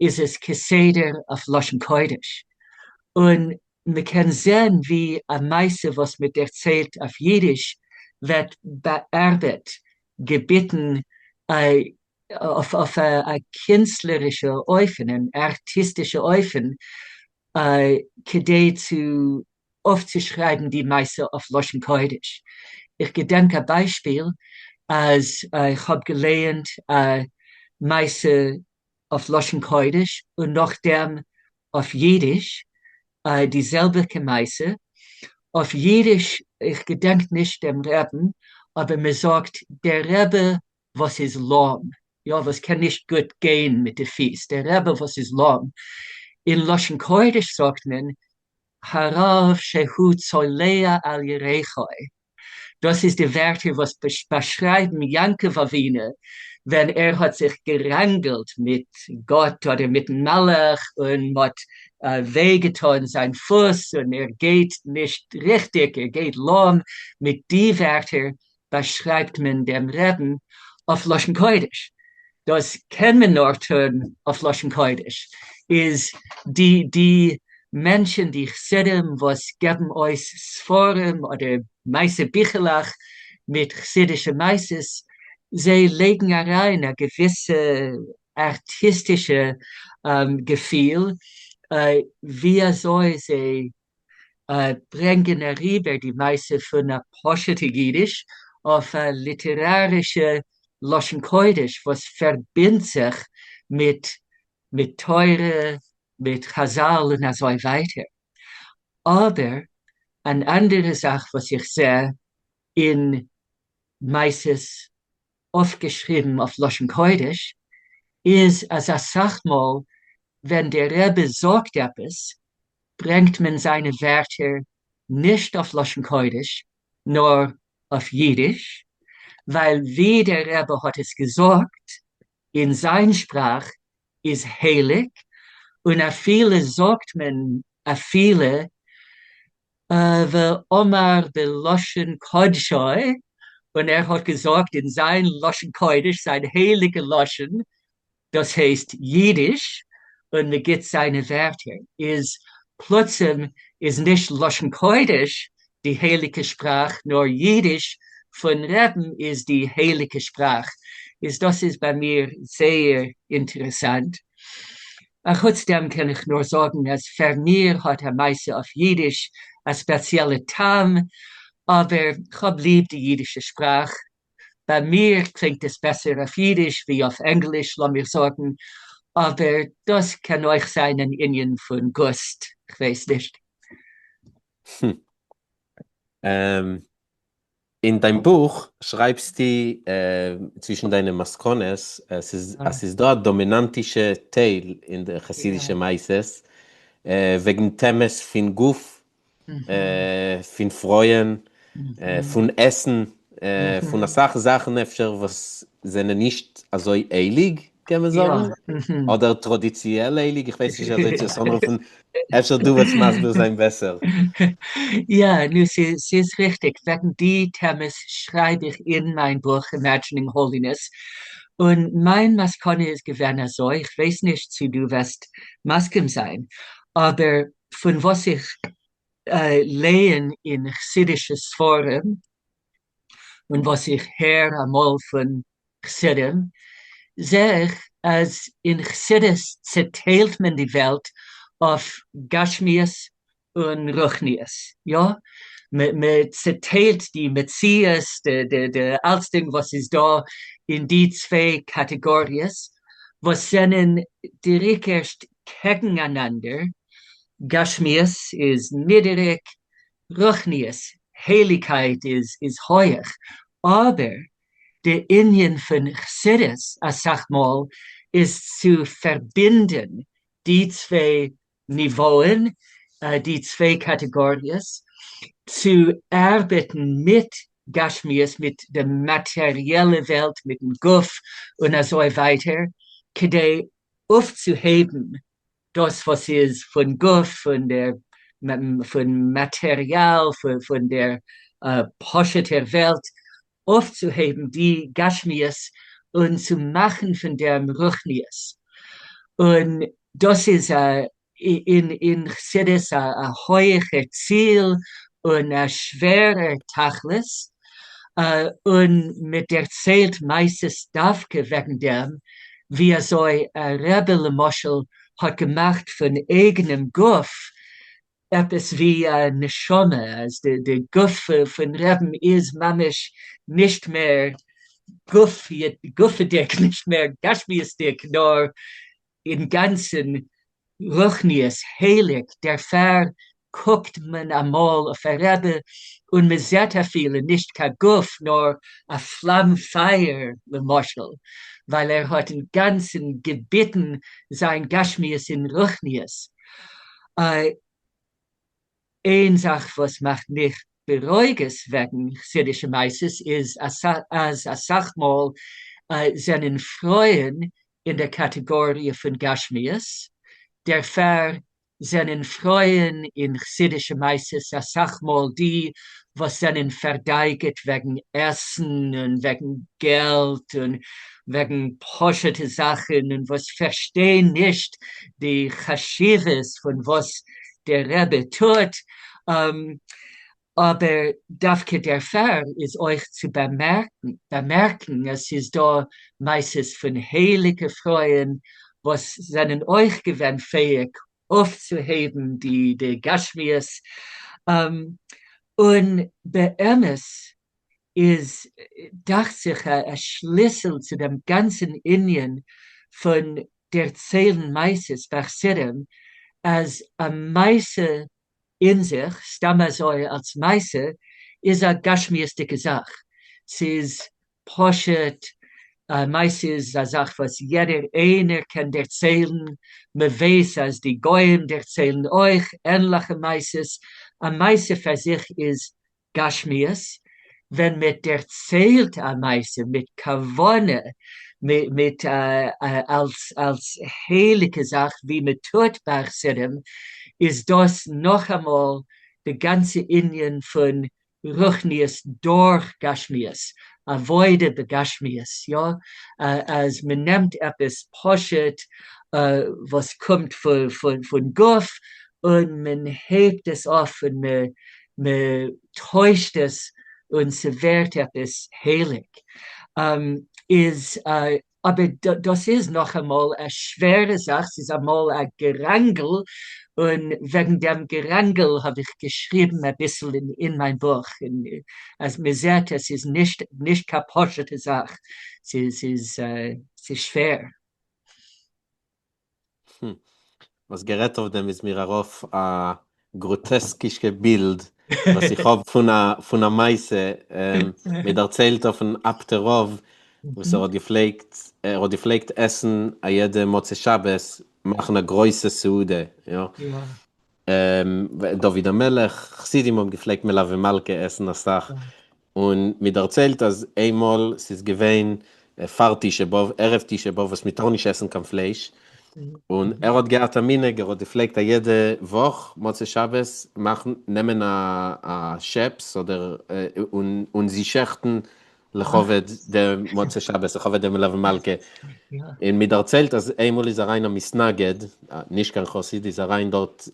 איז עס כסדר אויף לשון קודש, און מ'קען זען ווי א מעשה וואס מ'דערציילט אויף אידיש ווערט באארבעט, געביטן אויף א קינסטלערישע אופן, אן ארטיסטישע אופן, כדי צו אויפצושרייבן די מעשה אויף לשון קודש. איך געדענק א ביישפיל אז איך האב געלייענט א מעשה אויף לשון קודש און נאכדעם אויף אידיש, די זעלביגע מעשה, אויף אידיש, איך געדענק נישט דעם רעבן, אבער מען זאגט דער רבי. וואס איז לאם, יא, וואס קען נישט גוט גיין מיט די פיס, דער רבי וואס איז לאם. אין לשון קודש זאגט מען הרב שהוא צולע על ירכו, דאס איז די ווערטער וואס באשרייבן יעקב אבינו ווען ער האט זיך געראנגלט מיט גאט אדער מיטן מלאך און מ'האט וויי געטון זיין פוס און ער גייט נישט ריכטיג, ער גייט לאם, מיט די ווערטער באשרייבט מען דעם רעבן אויף לשון קודש, דאס קען מען נאר טון אויף לשון קודש, איז די די מענטשן די חסידים וואס געבן אויס ספרים אדער מעשה ביכלעך מיט חסידישע מעשות, זיי לייגן אריין א געוויסע ארטיסטישע געפיל ווי אזוי זיי ברענגען אריבער די מעשה פון א פשוטע אידיש אויף א ליטערארישע לשון קודש וואס פארבינדט זיך מיט מיט תורה, מיט חזל און אזוי ווייטער. אבער אן אנדערע זאך וואס איך זע אין מעשות אויפגעשריבן אויף לשון קודש איז אז אסאך מאל ווען דער רבי זאגט עפעס ברענגט מען זיינע ווערטער נישט אויף לשון קודש נאר אויף אידיש, ווייל ווי דער רבי האט עס געזאגט אין זיין שפראך איז הייליג, און אפילו זאגט מען אפילו ואמר בלשון קדשו, און ער האט געזאגט אין זיין לשון קודש, זיין הייליגע לשון, דאס הייסט אידיש, און מען גיבט זיינע ווערטער, איז פלוצים איז נישט לשון קודש די הייליגע שפראך, נאר אידיש פון רעבן איז די הייליגע שפראך, איז דאס איז ביי מיר זייער אינטערעסאנט. אחוץ דעם קען איך נאר זאגן אז פאר מיר האט א מעשה אויף אידיש א ספעציעלע טעם, אבער כ'האב ליב די אידישע שפראך, ביי מיר קלינגט עס בעסער אויף אידיש ווי אויף ענגליש לאמיר זאגן, אבער דאס קען אויך זיין אן ענין פון גוסט, כ'ווייס נישט. אין דיין בוך שרייבסטו צווישן דיינע מסקנות אז ס'איז דא א דאמינאנטישע טייל אין די חסידישע מעשות וועגן טעמעס פון גוף, פון פרויען, פון עסן, פון אסאך זאכן אפשר וואס זענען נישט אזוי הייליג קען מען זאגן, אדער טראדיציעל הייליג, איך ווייס נישט ווי אזוי צו עס אנרופן, אפשר דו וועסט מסביר זיין בעסער. יא, נו, ס'איז ריכטיג, וועגן די טעמעס שרייב איך אין מיין בוך Imagining Holiness, און מיין מסקנא איז געווען אזוי, איך ווייס נישט צו דו וועסט מסכים זיין, אבער פון וואס איך לייען אין חסידישע ספרים, און וואס איך הער אמאל פון חסידים, זע איך אז אין חסידות צעטיילט מען די וועלט אויף גשמיות און רוחניות, יא, מען צעטיילט די מציאות, די אלצדינג וואס איז דא אין די צוויי קאטעגאריעס, וואס זענען דעריקערשט קעגנאנאנדער, גשמיות איז נידעריג, רוחניות, הייליגקייט איז הויעך, אבער די ענין פון חסידות אסאך מאל איז צו פארבינדען די צוויי ניוואען, די צוויי קאטעגאריעס, צו ארבעטן מיט גשמיות, מיט די מאטעריעלע וועלט, מיטן גוף און אזוי ווייטער, כדי אויפצוהייבן דאס וואס איז פון גוף, פון דער פון מאטעריאל, פון דער פשוט'ער וועלט, אויפצוהייבן די גשמיות און צו מאכן פון דעם רוחניות. און דאס איז אין חסידות א הויעכער ציל און א שווערער תכלית, און מען דערציילט מעשות דווקא וועגן דעם, ווי אזוי א רבי למשל האט געמאכט פון אייגענעם גוף עפעס ווי א נשמה, אז די גוף פון רעבן איז ממש נישט מער גופ'דיג, נישט מער גשמיות'דיג, נאר אינגאנצן רוחניות, הייליג, דערפאר. קוקט מען אמאל אויף א רבי און מען זעט אפילו נישט קיין גוף נאר א פלאם פייער למשל, ווייל ער האט אינגאנצן געביטן זיין גשמיות אין רוחניות. איין זאך וואס מאכט מיך ברוגז וועגן חסידישע מעשות איז אז אסאך מאל זענען פרויען אין דער קאטעגאריע פון גשמיות, דערפאר זענען פרויען אין חסידישע מעשות אסאך מאל די וואס זענען פארדייגעט וועגן עסן און וועגן געלט און וועגן פשוטע זאכן און וואס פארשטיין נישט די חשיבות פון וואס דער רבי טוט, אבער דווקא דערפאר איז אויך צו באמערקן אז ס'איז דא מעשות פון הייליגע פרויען וואס זענען אויך געווען פעאיג אויפצוהייבן די גשמיות, און באמת איז דאכט זיך א שליסל צו דעם גאנצן ענין פון דערציילן מעשות ביי חסידים, אז א מעשה אין זיך, סתם אזוי אלס מעשה, איז א גשמיות'דיגע זאך, ס'איז פשוט, א מעשה איז א זאך וואס יעדער איינער קען דערציילן, מ'ווייס אז די גוים דערציילן אויך ענליכע מעשות, א מעשה פאר זיך איז גשמיות, ווען מען דערציילט א מעשה מיט כוונה, מיט אלס אלס הייליגע זאך ווי מען טוט ביי חסידים, איז דאס נאכאמאל די גאנצע ענין פון רוחניות דורך גשמיות, עבודה בגשמיות, יא, אז מען נעמט עפעס פשוט וואס קומט פון גוף און מען הייבט עס אויף און מען טוישט עס און ס'ווערט עפעס הייליג, איז אבער דאס איז נאכאמאל א שווערע זאך, ס'איז אמאל א געראנגל, און וועגן דעם געראנגל האב איך געשריבן אביסל אין מיין בוך, אז מען זעט עס איז נישט נישט קיין פשוט'ע זאך, ס'איז שווער. וואס גערעדט אויף דעם איז מיר ארויף א גראטעסקישע בילד וואס איך האב פון א פון א מעשה, מען דערציילט אויפן אפטער רב וואס ער האט געפלעגט ער האט געפלעגט עסן א יעדע מוצאי שבת מאכן א גרויסע סעודה, יא, דוד המלך, חסידים האבן געפלעגט מלוה מלכה עסן אסאך, און מען דערציילט אז איינמאל ס'איז געווען פאר תשעה באב, ערב תשעה באב וואס מען טאר נישט עסן קיין פלייש, און ער האט געהאט א מנהג ער האט געפלעגט א יעדע וואך מוצאי שבת מאכן נעמען א א שעפס אדער און זי שעכטן לכבוד די מוצאי שבת לכבוד די מלוה מלכה, און מען דערציילט אז איינמאל איז אריין א מתנגד, נישט קיין חסיד, איז אריין דארט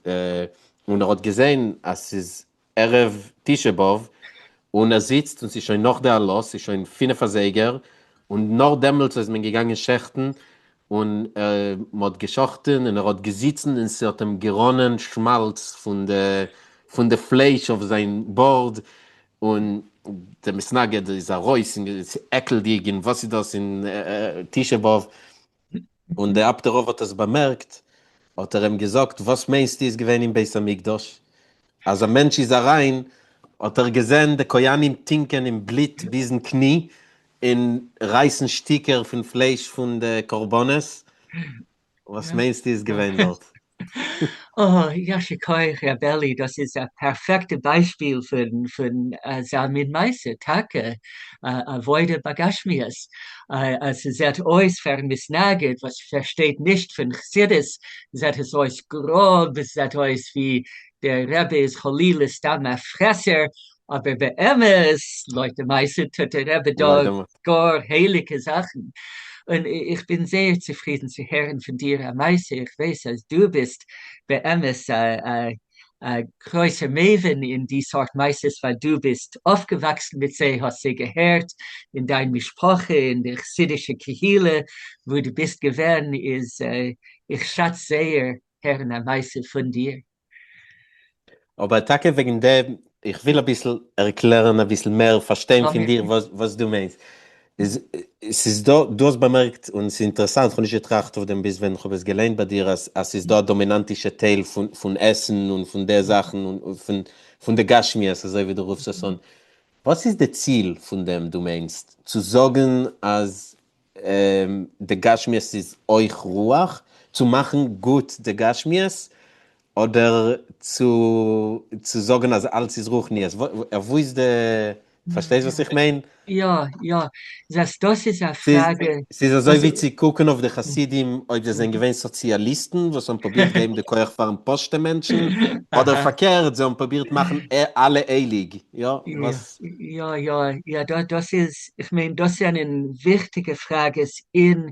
און ער האט געזען אז ס'איז ערב תשעה באב, און ער זיצט און ס'איז שוין נאך די עלות, ס'איז שוין פינף אזייגער, און נאר דעמאלטס איז מען געגאנגען שעכטן, און מ'האט געשאכטן און ער האט געזיצן און ס'האט אים געראנען שמאלץ פון די פון די פלייש אויף זיין בארד, און די מתנגד איז ארויס און ס'עקלדיג און וואס איז דאס און תשעה באב, און די אפטער רב האט עס באמערקט, האט ער אים געזאגט, וואס מיינסטו איז געווען אין בית המקדש? אז א מענטש איז אריין, האט ער געזען די כהנים טינקען אין בלוט ביזן קני, און רייסן שטיקער פון פלייש פון די קרבנות, וואס מיינסטו איז געווען דארט? אה, יישר כח ר' אלי, דאס איז א פערפעקטע ביישפיל פון פון אזא מין מעשה, טאקע עבודה בגשמיות, אז ס'זעט אויס פארן מתנגד וואס פארשטייט נישט פון חסידות זעט עס אויס גראב, עס זעט אויס ווי דער רבי איז חלילה סתם א פרעסער, אבער באמת לויט די מעשה טוט דער רבי דא גאר הייליגע זאכן, און איך בין זייער צופרידן צו הערן פון דיר א מעשה, איך ווייס אז דו ביסט באמת א גרויסער מבין אין די סארט מעשות ווייל דו ביסט אויפגעוואקסן מיט זיי, האסט זיי געהערט אין דיין משפחה, אין די חסידישע קהילה וואו דו ביסט געווען, איז איך שעץ זייער הערן א מעשה פון דיר. אבער טאקע וועגן דעם, איך וויל אביסל ערקלערן אביסל מער פארשטיין פון דיר וואס דו מיינסט. איז ס'איז דא, דו האסט באמערקט, און ס'איז אינטערעסאנט, כ'האב נישט געטראכט אויף דעם ביז ווען כ'האב עס געליינט ביי דיר, אז אז ס'איז דא א דאמינאנטישע טייל פון פון עסן און פון די זאכן און פון פון די גשמיות אזוי ווי דו רופסט עס אן. וואס איז די ציל פון דעם, דו מיינסט צו זאגן אז די גשמיות איז אויך רוח? צו מאכן גוט די גשמיות? אדער צו צו זאגן אז אלץ איז רוחניות? וואו איז די, פארשטייסט וואס איך מיין? יא, יא, זעסט דאס איז א פראגע. ס'איז אזוי ווי צו קוקן אויף די חסידים אויב זיי זענען געווען סאציאליסטן וואס האבן פרובירט געבן די כח פארן פשוטע מענטשן, אדער פארקערט זיי האבן פרובירט מאכן אלע הייליג, יא וואס? יא יא יא, דאס איז, איך מיין דאס זענען וויכטיגע פראגעס אין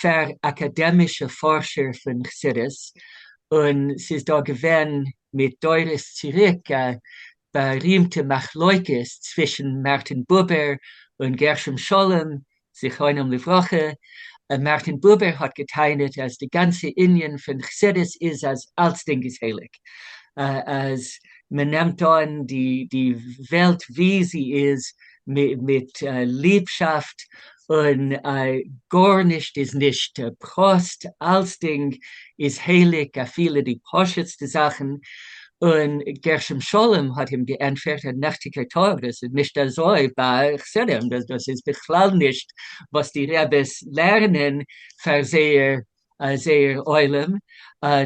פאר אקאדעמישע פארשער פון חסידות, און ס'איז דא געווען מיט דורות צוריק א בארימטע מחלוקת צווישן מארטין בובער און גרשום שלום זכרונם לברכה, מארטין בובער האט גע'טענה'ט אז די גאנצע ענין פון חסידות איז אז אלצדינג איז הייליג, אז מען נעמט אן די וועלט ווי זי איז מיט ליבשאפט און גארנישט איז נישט פראסט, אלצדינג איז הייליג אפילו די פשוט'סטע זאכן, און גרשום שלום האט אים געענטפערט א נעכטיגער טאג, דאס איז נישט אזוי ביי חסידים, דאס איז בכלל נישט וואס די רעבעס לערנען פאר זייער זייער עולם,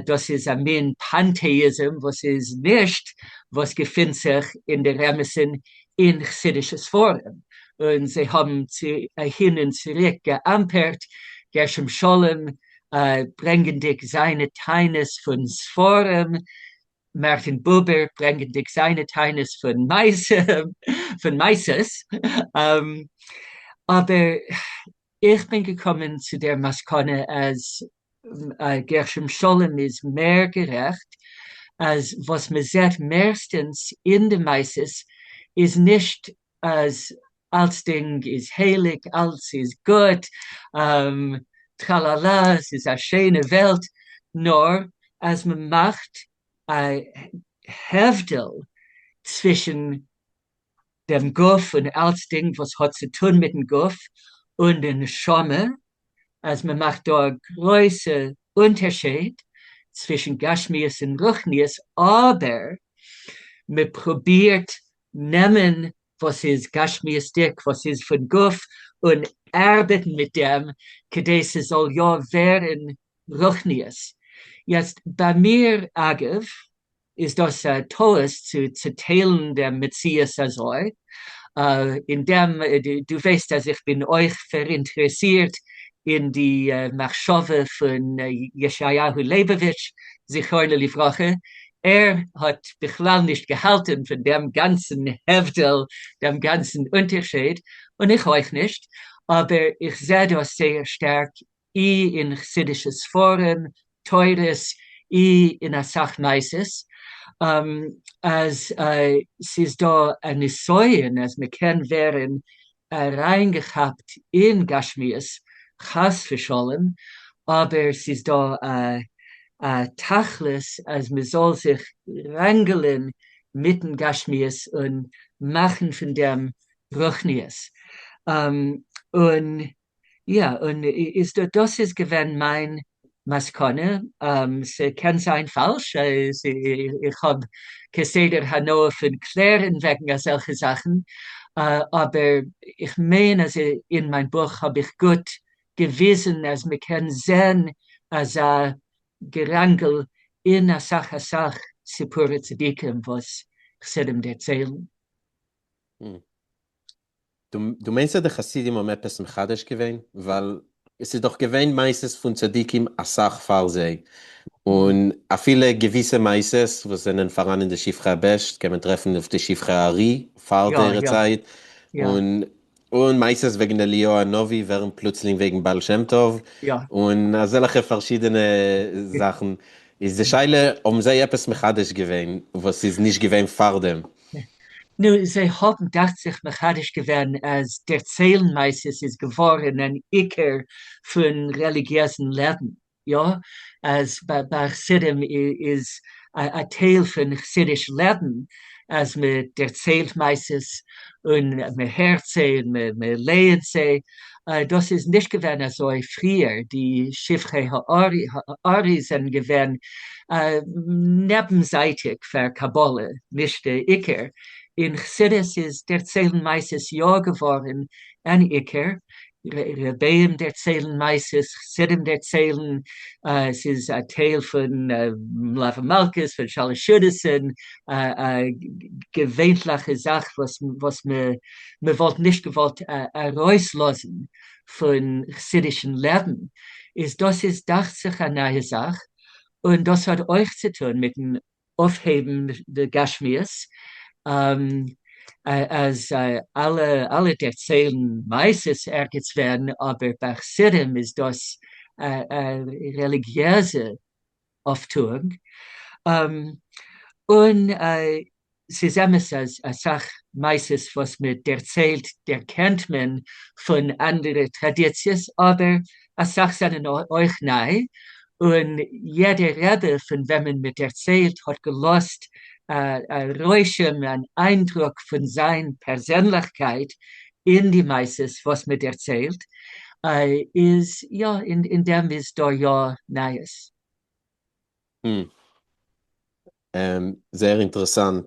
דאס איז א מין פאנטעאיזם וואס איז נישט וואס געפינט זיך אין דער אמת'ן אין חסידישע ספרים, און זיי האבן אהין און צוריק געאמפערט גרשום שלום ברענגענדיג זיינע טענות פון ספרים, מארטין בובער ברענגענדיג זיינע טענות פון פון מעשות, אבער איך בין געקומען צו דער מסקנא אז גרשום שלום איז מער גערעכט, אז וואס מען זעט מערסטענס אין די מעשות איז נישט אז אלצדינג איז הייליג, אלץ איז גוט, טראלאלא, ס'איז א שיינע וועלט, נאר אז מען מאכט א הבדל צווישן דעם גוף און אלצדינג וואס האט צו טון מיטן גוף און די נשמה, אז מען מאכט דא א גרויסע אונטערשייד צווישן גשמיות און רוחניות, אבער מען פרובירט נעמען וואס איז גשמיות'דיג, וואס איז פון גוף, און ארבעטן מיט דעם כדי ס'זאל יא ווערן רוחניות. יעצט ביי מיר אגב, איז דאס א טעות צו צוטיילן דעם מציאות אזוי, אין דעם דו ווייסט אז איך בין אויך פאראינטערעסירט אין די מחשבה פון ישעיהו ליבאוויטש זכרונו לברכה, ער האט בכלל נישט געהאלטן פון דעם גאנצן הבדל, דעם גאנצן אונטערשייד, און איך אויך נישט, אבער איך זע דאס זייער שטארק אי אין חסידישע ספרים, תורות, אי אין אסאך מעשות, אז ס'איז דא א נסיון אז מ'קען ווערן אריינגעכאפט אין גשמיות חס ושלום, אבער ס'איז דא א תכלית אז מ'זאל זיך ראנגלען מיטן גשמיות און מאכן פון דעם רוחניות, און יא, און איז דא דאס איז געווען מיין מסקנא, ס'קען זיין פאלש, איך האב כסדר הנאה פון קלערן וועגן אזעלכע זאכן, אבער איך מיין אז אין מיין בוך האב איך גוט געוויזן אז מ'קען זען אזא געראנגל אין אסאך אסאך סיפורי צדיקים וואס חסידים דערציילן. דו מיינסט אז די חסידים האבן עפעס מחדש געווען? ווייל עס איז דאך געווען מעשות פון צדיקים אסאך פאר זיי, און אפילו געוויסע מעשות וואס זענען פאראן אין די שבחי הבעש"ט קען מען טרעפן אויף די שבחי הארי פאר דער צייט, און און מעשות וועגן אליהו הנביא ווערן פלוצלינג וועגן בעל שם טוב, און אזעלכע פארשידענע זאכן, איז די שאלה האבן זיי עפעס מחדש געווען וואס איז נישט געווען פארדעם? נו, זיי האבן דאכט זיך מחדש געווען אז דערציילן מעשות איז געווארן אן עיקר פון רעליגיעזן לעבן, יא, אז ביי חסידים איז א טייל פון חסידיש לעבן. אז מען דערציילט מעשות און מען הערט זיי און מען לייענט זיי, דאס איז נישט געווען אזוי פריער, די שבחי הארי זענען געווען נעבנזייטיג פאר קבלה, נישט די עיקר, אין חסידות איז דערציילן מעשות יא געווארן אן עיקר, רביים דערציילן מעשות, חסידים דערציילן, ס'איז א טייל פון מלוה מלכה'ס, פון שלש סעודות'ן, א געווענטליכע זאך וואס מען וואלט נישט געוואלט ארויסלאזן פון חסידישן לעבן, איז דאס איז דאכט זיך א נייע זאך, און דאס האט אויך צו טון מיטן אויפהייבן די גשמיות, אז אלע אלע דערציילן מעשות ערגעץ ווען, אבער ביי חסידים איז דאס א רעליגיעזע אויפטואונג, און ס'איז אמת אז אסאך מעשות וואס מען דערציילט דערקענט מען פון אנדערע טראדיציעס, אבער אסאך זענען אויך ניי, און יעדער רבי פון וועמען מען דערציילט האט געלאזט א רושם, אן איינדרוק פון זיין פערזענליכקייט אין די מעשות וואס מען דערציילט, איז יא, אין דעם איז דא יא נייעס. זייער אינטערעסאנט.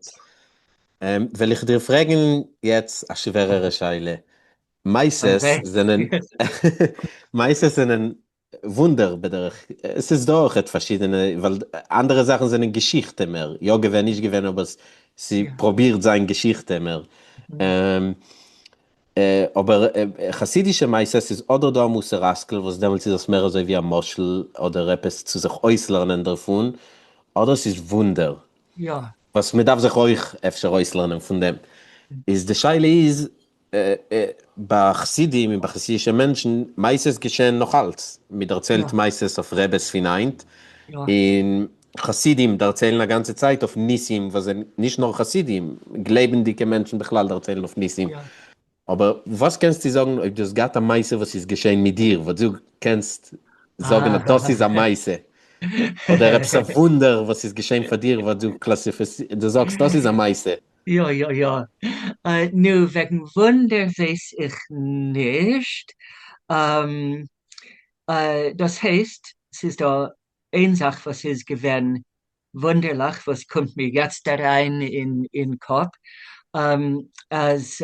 וועל איך דיר פרעגן יעצט א שווערערע שאלה. מעשות זענען מעשות זענען וואונדער בדרך, עס איז דא אויכעט פארשידענע, ווייל אנדערע זאכן זענען געשיכטע מער, יא געווען נישט געווען אבער ס'פרובירט זיין געשיכטע מער. אבער חסידישע מעשות איז אדער דא א מוסר השכל וואס דעמאלטס איז עס מער אזוי ווי א משל אדער עפעס צו זיך אויסלערנען דערפון, אדער ס'איז וואונדער וואס מ'דארף זיך אויך אפשר אויסלערנען פון דעם. איז די שאלה איז ביי חסידים און ביי חסידישע מענטשן, מעשות געשען נאך אלץ, מ'דערציילט מעשות אויף רעבעס פון היינט, און חסידים דערציילן א גאנצע צייט אויף ניסים וואס זענען נישט נאר חסידים, גלייבנדיגע מענטשן בכלל דערציילן אויף ניסים. אבער וואס קענסטו זאגן אויב דו האסט געהאט א מעשה וואס איז געשען מיט דיר וואס דו קענסט זאגן אז דאס איז א מעשה, אדער עפעס א וואונדער וואס איז געשען פאר דיר וואס דו קלאסיפיצירסט, דו זאגסט דאס איז א מעשה. יא יא יא. נו, וועגן וואונדער ווייס איך נישט. דאס הייסט, ס'איז דא איין זאך וואס איז געווען וואונדערליך וואס קומט מיר יעצט אריין אין קאפ, אז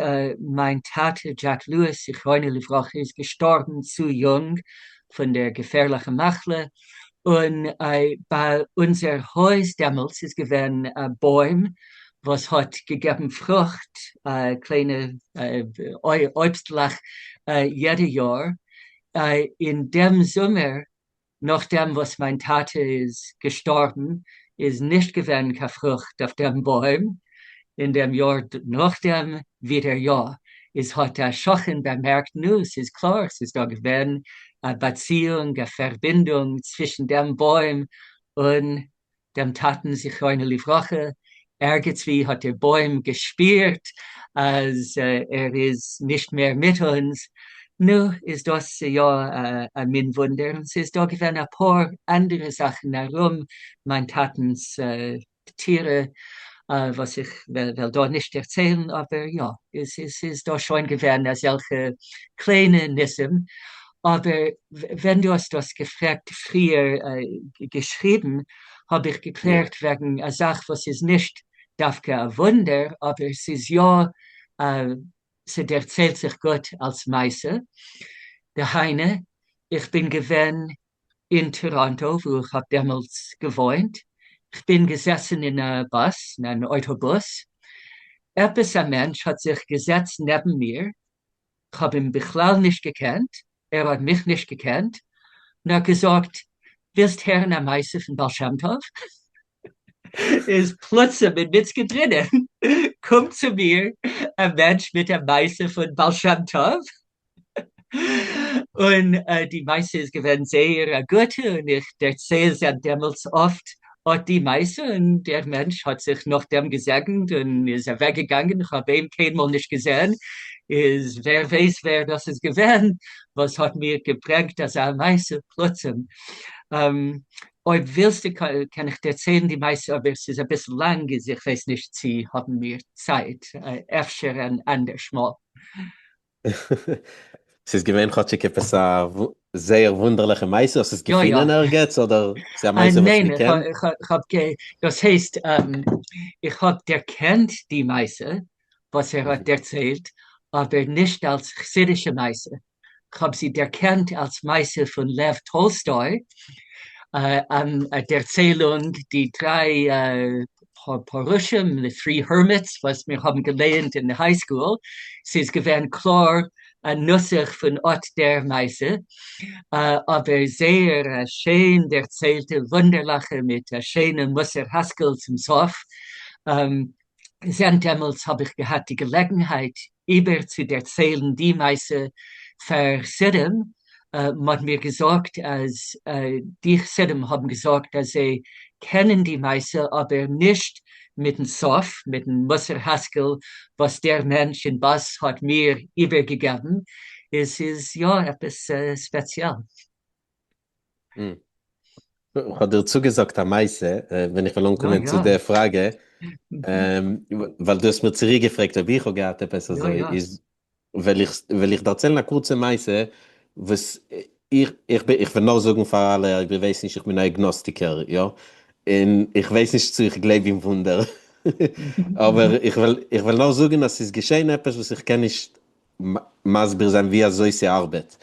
מיין טאטע דזשעק לואיס זכרונו לברכה איז געשטארבן צו יונג פון דער געפערליכע מחלה, און ביי אונזער הויז דעמאלטס איז געווען א בוים וואס האט געגעבן פרוכט, קליינע אויבסטלעך יעדע יאר, אין דעם זומער נאכדעם וואס מיין טאטע איז געשטארבן איז נישט געווען קיין פרוכט אויף דעם בוים, אין דעם יאר נאכדעם ווידער יא, איז האט א שכן באמערקט נו ס'איז קלאר ס'איז דא געווען א באציאונג א פארבינדונג צווישן דעם בוים און דעם טאטן זכרונו לברכה, ערגעץ ווי האט דער בוים געשפירט אז ער איז נישט מער מיט אונז, נו, איז דאס יא א מין וואונדער, און ס'איז דא געווען אפאר אנדערע זאכן ארום מיין טאטנ'ס פטירה וואס איך וועל דא נישט דערציילן, אבער יא, ס'איז דא שוין געווען אזעלכע קליינע ניסים, אבער ווען דו האסט דאס געפרעגט פריער געשריבן, האב איך געקלערט וועגן א זאך וואס איז נישט דווקא א וואונדער, אבער ס'איז יא, ס'דערציילט זיך גוט אלס מעשה. דהיינו, איך בין געווען אין טאראנטא וואו איך האב דעמאלטס געוואוינט, כ'בין געזעסן אין א באס, אין אן אויטאבוס, עפעס א מענטש האט זיך געזעצט נעבן מיר, כ'האב אים בכלל נישט געקענט, ער האט מיך נישט געקענט, און האט געזאגט, ווילסט הערן א מעשה פון בעל שם טוב? איז פלוצים אין מיץ געדרינען קומט צו מיר א מענטש מיט א מעשה פון בעל שם טוב, און די מעשה איז געווען זייער א גוטע, און איך דערצייל זייט דעמאלטס אפט אט די מעשה, און דער מענטש האט זיך נאכדעם געזעגנט און איז אוועקגעגאנגען, איך האב אים קיינמאל נישט געזען, איז ווער ווייסט ווער דאס איז געווען וואס האט מיר געברענגט אזא מעשה פלוצים. אויב ווילסטו קען איך דערציילן די מעשה אבער ס'איז אביסל לאנג איז איך ווייס נישט צו האבן מיר צייט, אפשר אן אנדערש מאל. ס'איז געווען כאטשיג עפעס א זייער וואונדערליכע מעשה? האסט עס יא יא. געפינען ערגעץ אדער ס'איז א מעשה וואס ניין, מ'קען? כ'האב דאס הייסט איך האב דערקענט די מעשה וואס ער האט דערציילט אבער נישט אלס חסידישע מעשה, כ'האב זי דערקענט אלס מעשה פון לעוו טאלסטוי, אן ערציילונג די דריי פרושים, The Three Hermits, וואס מיר האבן געלייענט אין high school, ס'איז געווען קלאר א נוסח פון אט דער מעשה, אבער זייער א שיין דערציילטע, וואונדערליכע, מיט א שיינע מוסר השכל צום סוף. זינט דעמאלטס האב איך געהאט די געלעגנהייט איבער צו דערציילן די מעשה פאר חסידים, מ'האט מיר געזאגט אז די חסידים האבן געזאגט אז זיי קענען די מעשה אבער נישט מיטן סוף, מיטן מוסר השכל וואס דער מענטש אין באס האט מיר איבערגעגעבן, איז איז יא עפעס ספעציעל. איך האב דיר צוגעזאגט א מעשה, ווען איך וועל אנקומען צו די פראגע, ווייל דו האסט מיר צוריק געפרעגט אויב איך האב געהאט עפעס אזוי, איז וועל איך וועל איך דערציילן א קורצע מעשה וואס איך איך בין איך וועל נאר זאגן פאר אלע אויב איר ווייסט נישט איך בין א אגנאסטיקער יא, און איך ווייס נישט צו איך גלייב אין וואונדער, אבער איך וועל איך וועל נאר זאגן אז ס'איז געשען עפעס וואס איך קען נישט מסביר זיין ווי אזוי ס'ארבעט.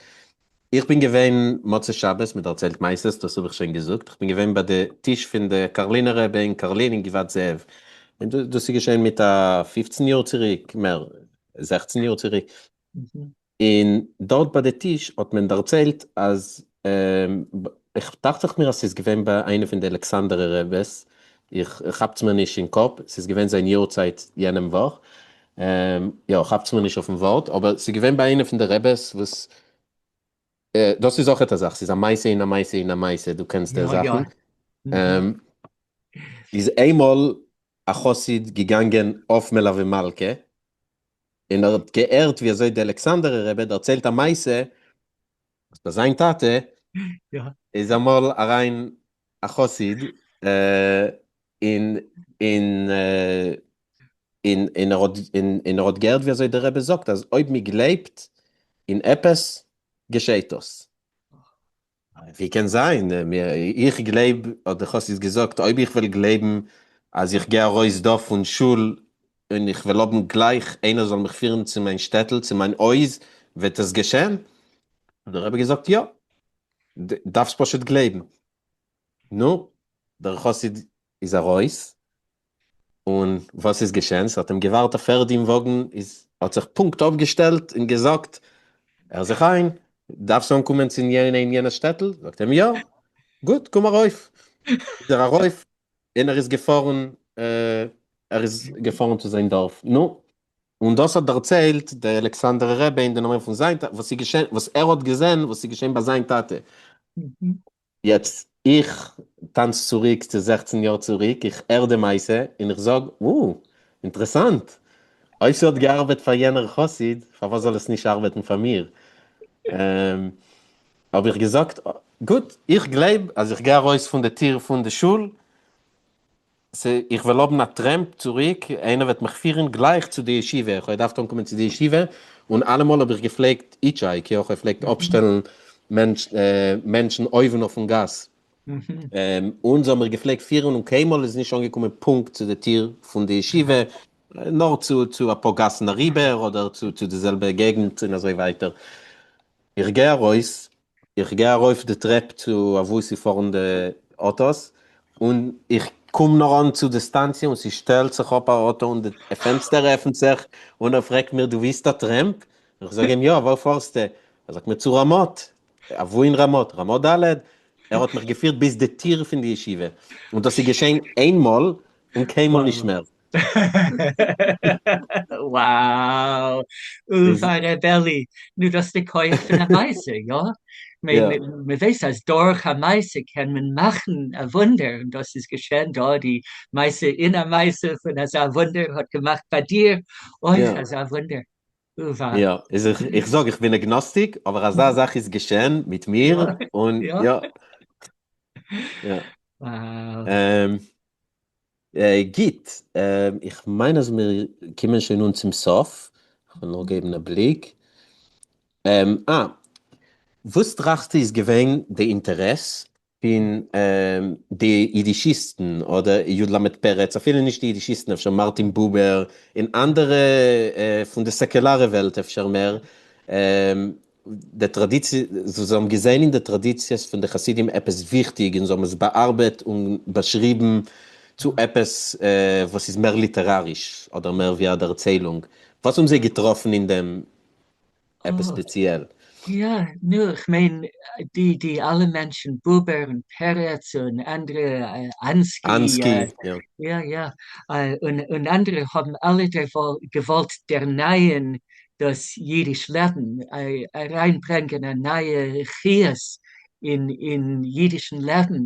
איך בין געווען מוצאי שבת, מען דערציילט מעשות, דאס האב איך שוין געזאגט, איך בין געווען ביי די טיש פון די קארלינער רבי אין קארלין אין גבעת זאב, און דאס איז געשען מיט א פופצן יאר צוריק, מער, זעכצן יאר צוריק, און דארט ביי די טיש האט מען דערציילט אז, איך דאכט זיך מיר אז ס'איז געווען ביי איינע פון די אלעקסאנדערע רביס, איך כאפטס מיר נישט אין קאפ, ס'איז געווען זיין יארצייט יענעם וואך, יא, כאפטס מיר נישט אויפן ווארט, אבער ס'איז געווען ביי איינע פון די רעבעס וואס, דאס איז אויכעט א זאך, ס'איז א מעשה אין א מעשה אין א מעשה, דו קענסט די זאכן. איז איינמאל א חסיד געגאנגען אויף מלוה מלכה, און ער האט געהערט ווי אזוי די אלעקסאנדערע רבי דערציילט א מעשה, אז ביי זיין טאטע איז אמאל אריין א חסיד און און און און ער האט און ער האט געהערט ווי אזוי דער רבי זאגט אז אויב מען גלייבט אין עפעס געשעהט דאס. ווי קען זיין? איך גלייב, האט דער חסיד געזאגט, אויב איך וועל גלייבן אז איך גיי ארויס דא פון שול און איך וועל האבן גלייך איינער זאל מיך פירן צו מיין שטעטל, צו מיין הויז, וועט עס געשען? האט דער רבי געזאגט, יא, דארפסט פשוט גלייבן. נו, דער חסיד איז ארויס, און וואס איז געשען? ס'האט אים געווארט א פערד אין וואגן, איז האט זיך פונקט אפגעשטעלט און געזאגט, הער זיך איין, דארפסט אנקומען צו יענע און יענע שטעטל? זאגט אים, יא, גוט, קום ארויף. איז ער ארויף, און ער איז געפארן, ער איז געפארן צו זיין דארף. נו, און דאס האט דערציילט דער אלעקסאנדערער רבי אין די נאמען פון זיין טאטע, וואס איז געשען, וואס ער האט געזען וואס איז געשען ביי זיין טאטע. יעצט, איך טאנץ צוריק צו 16 יאר צוריק, איך הער די מעשה, און איך זאג, וואו, אינטערעסאנט! אויב ס'האט געארבעט פאר יענער חסיד, פארוואס זאל עס נישט ארבעטן פאר מיר? האב איך געזאגט, גוט, איך גלייב אז איך גיי ארויס פון די טיר פון די שול, איך וועל האבן א טרעמפ צוריק, איינער וועט מיך פירן גלייך צו די ישיבה, איך האב געדארפט אנקומען צו די ישיבה, און אלעמאל האב איך געפלעגט hitchhike, יא, איך האב געפלעגט אפשטעלן מענטשן אויבן אויפן גאס, און זיי האבן מיך געפלעגט פירן, און קיינמאל איז נישט אנגעקומען פונקט צו די טיר פון די ישיבה, נאר צו אפאר גאסן אריבער, אדער צו די זעלבע געגנט און אזוי ווייטער. איך גיי ארויס, איך גיי ארויף די טרעפ צו אוואו ס'פארן די אוטאס, און איך קום נאר אן צו די סטאנציע און ס'שטעלט זיך אפ א אוטא און די פענסטער עפנט זיך און ער פרעגט מיר דו ווילסט א טרעמפ? איך זאג אים יא, וואו פארסטו? ער זאגט מיר צו רמות, אוואו אין רמות? רמות ד', ער האט מיך געפירט ביז די טיר פון די ישיבה, און דאס איז געשען איינמאל און קיינמאל נישט מער. Wow! אוה ר' אלי, נו דאס די כח פון א מעשה, יא? מען ווייסט אז דורך א מעשה קען מען מאכן א וואונדער, און דאס איז געשען דא, די מעשה אין א מעשה פון אזא וואונדער האט געמאכט ביי דיר אויך אזא וואונדער. אוה. יא, איז איך איך זאג איך בין agnostic, אבער אזא זאך איז געשען מיט מיר, און יא. יא. Wow. גוט, איך מיין אז מיר קומען שוין אן צום סוף, כ'וועל נאר געבן א בליק. אה, וואס טראכסטו איז געווען די אינטערעס פון די אידישיסטן אדער י. ל. פרץ, אפילו נישט די אידישיסטן, אפשר מארטין בובער און אנדערע פון די סעקולארע וועלט אפשר מער, די טראדיציע, זיי האבן געזען אין די טראדיציעס פון די חסידים עפעס וויכטיג און זיי האבן עס באארבעט און באשריבן צו עפעס וואס איז מער ליטעראריש אדער מער ווי א דערציילונג. וואס האבן זיי געטראפן אין דעם עפעס ספעציעל? יא, נו, איך מיין די די אלע מענטשן, בובער און פרץ און אנדערע, אנסקי, אנסקי, יא. יא יא, און און אנדערע האבן אלע געוואלט דערנייען דאס אידיש לעבן, אריינברענגען א נייע חיות אין אין אידישן לעבן,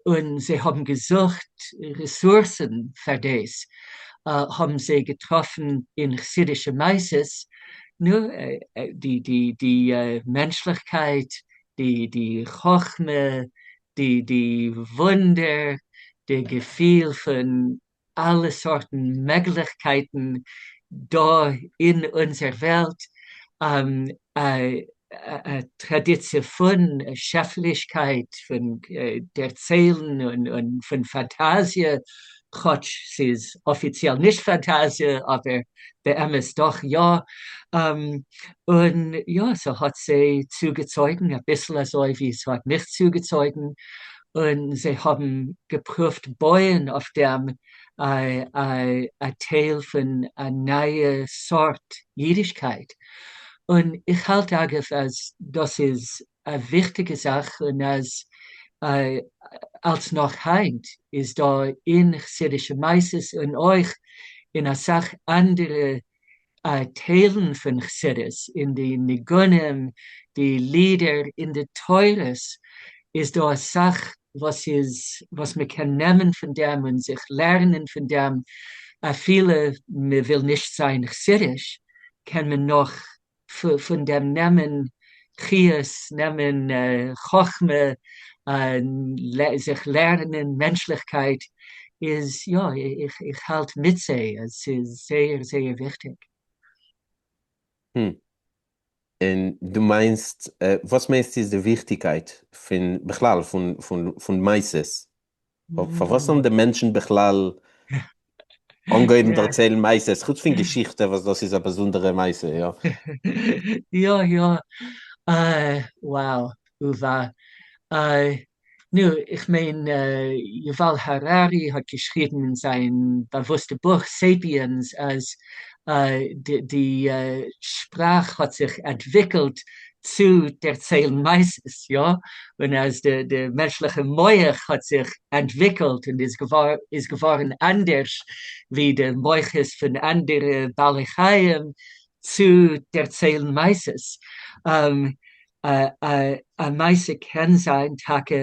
און זיי האבן געזוכט רעסורסן פאר דאס, האבן זיי געטראפן אין חסידישע מעשות, נו, די די די מענטשליכקייט, די די חכמה, די די וואונדער, די געפיל פון אלע סארטן מעגליכקייטן דא אין אונזער וועלט, א טראדיציע פון שעפערישקייט, פון דערציילן און פון פאנטאזיע, כאטש ס'איז אפיציעל נישט פאנטאזיע, אבער באמת דאך יא, און יא, ס'האט זיי צוגעצויגן, אביסל אזוי ווי ס'האט מיך צוגעצויגן, און זיי האבן געפרואווט בויען אויף דעם א טייל פון א נייע סארט אידישקייט, און איך האלט אגב אז דאס איז א וויכטיגע זאך און אז אלץ נאך היינט איז דא אין חסידישע מעשות און אויך אין אסאך אנדערע טיילן פון חסידות, אין די ניגונים, די לידער, אין די תורות, איז דא אסאך וואס איז וואס מען קען נעמען פון דעם און זיך לערנען פון דעם, אפילו מען וויל נישט זיין חסידיש קען מען נאך פון דעם נעמען חיות, נעמען חכמה, זיך לערנען מענטשליכקייט, איז יא, איך האלט מיט זיי אז ס'איז זייער זייער וויכטיג. און דו מיינסט, וואס מיינסטו איז די וויכטיגקייט פון בכלל פון מעשות? פארוואס האבן די מענטשן בכלל אנגעהויבן דערציילן מעשות, חוץ פון געשיכטע וואס דאס איז א באזונדערע מעשה, יא? יא יא, wow, אווא. נו, איך מיין יובל הררי האט געשריבן אין זיין באוואוסטע בוך סעיפיענס אז די שפראך האט זיך אנטוויקלט צו דערציילן מעשות, יא, און אז די מענטשליכע מח האט זיך אנטוויקלט און איז געווארן אנדערש ווי די מוחות פון אנדערע בעלי חיים צו דערציילן מעשות. א מעשה קען זיין טאקע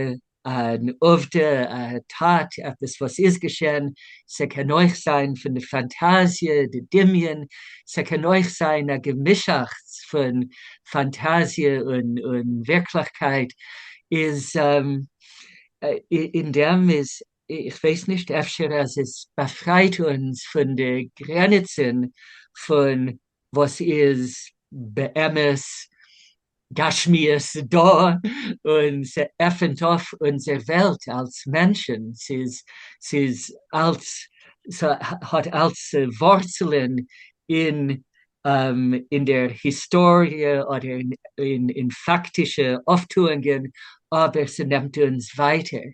אן עובדה, א טאט, עפעס וואס איז געשען, ס'קען אויך זיין פון די פאנטאזיע, די דמיון, ס'קען אויך זיין א געמישאכטס פון פאנטאזיע און ווירקליכקייט, איז אין דעם איז, איך ווייס נישט, אפשר אז עס באפרייט אונז פון די גרעניצן פון וואס איז באמת גשמיות דא, און ס'עפענט אויף אונזער וועלט אלס מענטשן, ס'איז ס'איז אלץ ס'האט אלץ ווארצלען אין אין דער היסטאריע אדער אין פאקטישע אויפטוענגען, אבער ס'נעמט אונז ווייטער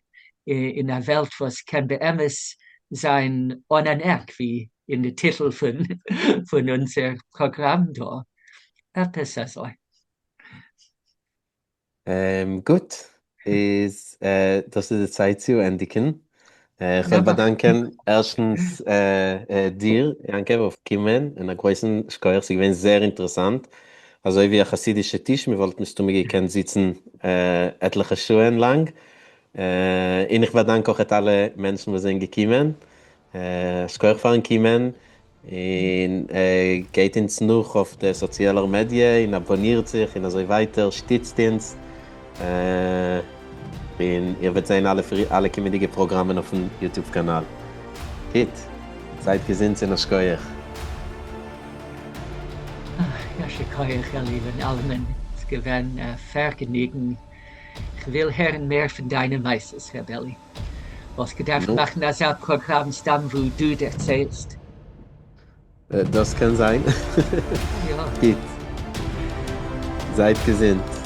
אין א וועלט וואס קען באמת זיין אן אן עק, ווי אין די טיטל פון פון אונזער פראגראם דא, עפעס אזוי. גוט, איז דאס איז די צייט צו ענדיגן. איך וויל באדאנקען ערשטנס דיר, יעקב, אויף קומען, און א גרויסן שכוח, ס'איז געווען זייער אינטערעסאנט, אזוי ווי א חסידישע טיש, מ'וואלט מסתמא געקענט זיצן עטליכע שעה'ן לאנג, און איך באדאנק אויכעט אלע מענטשן וואס זענען געקומען, שכוח פארן קומען, און גייט אונז נאך אויף די סאציאלער מידיע, און אבאנירט זיך, און אזוי ווייטער, שטיצט אונז. און איר וועט זען אלע אלע קומענדיגע פראגראמען אויפן YouTube קאנאל. גוט, זייט געזונט און א שכוח. יישר כח אלי און אלעמען, ס'איז געווען א פארגעניגן, כ'וויל הערן מער פון דיינע מעשות ר' אלי. וואלסט געדארפט מאכן אזא פראגראם סתם וואו דו דערציילסט. דאס קען זיין. יא. גוט. זייט געזונט.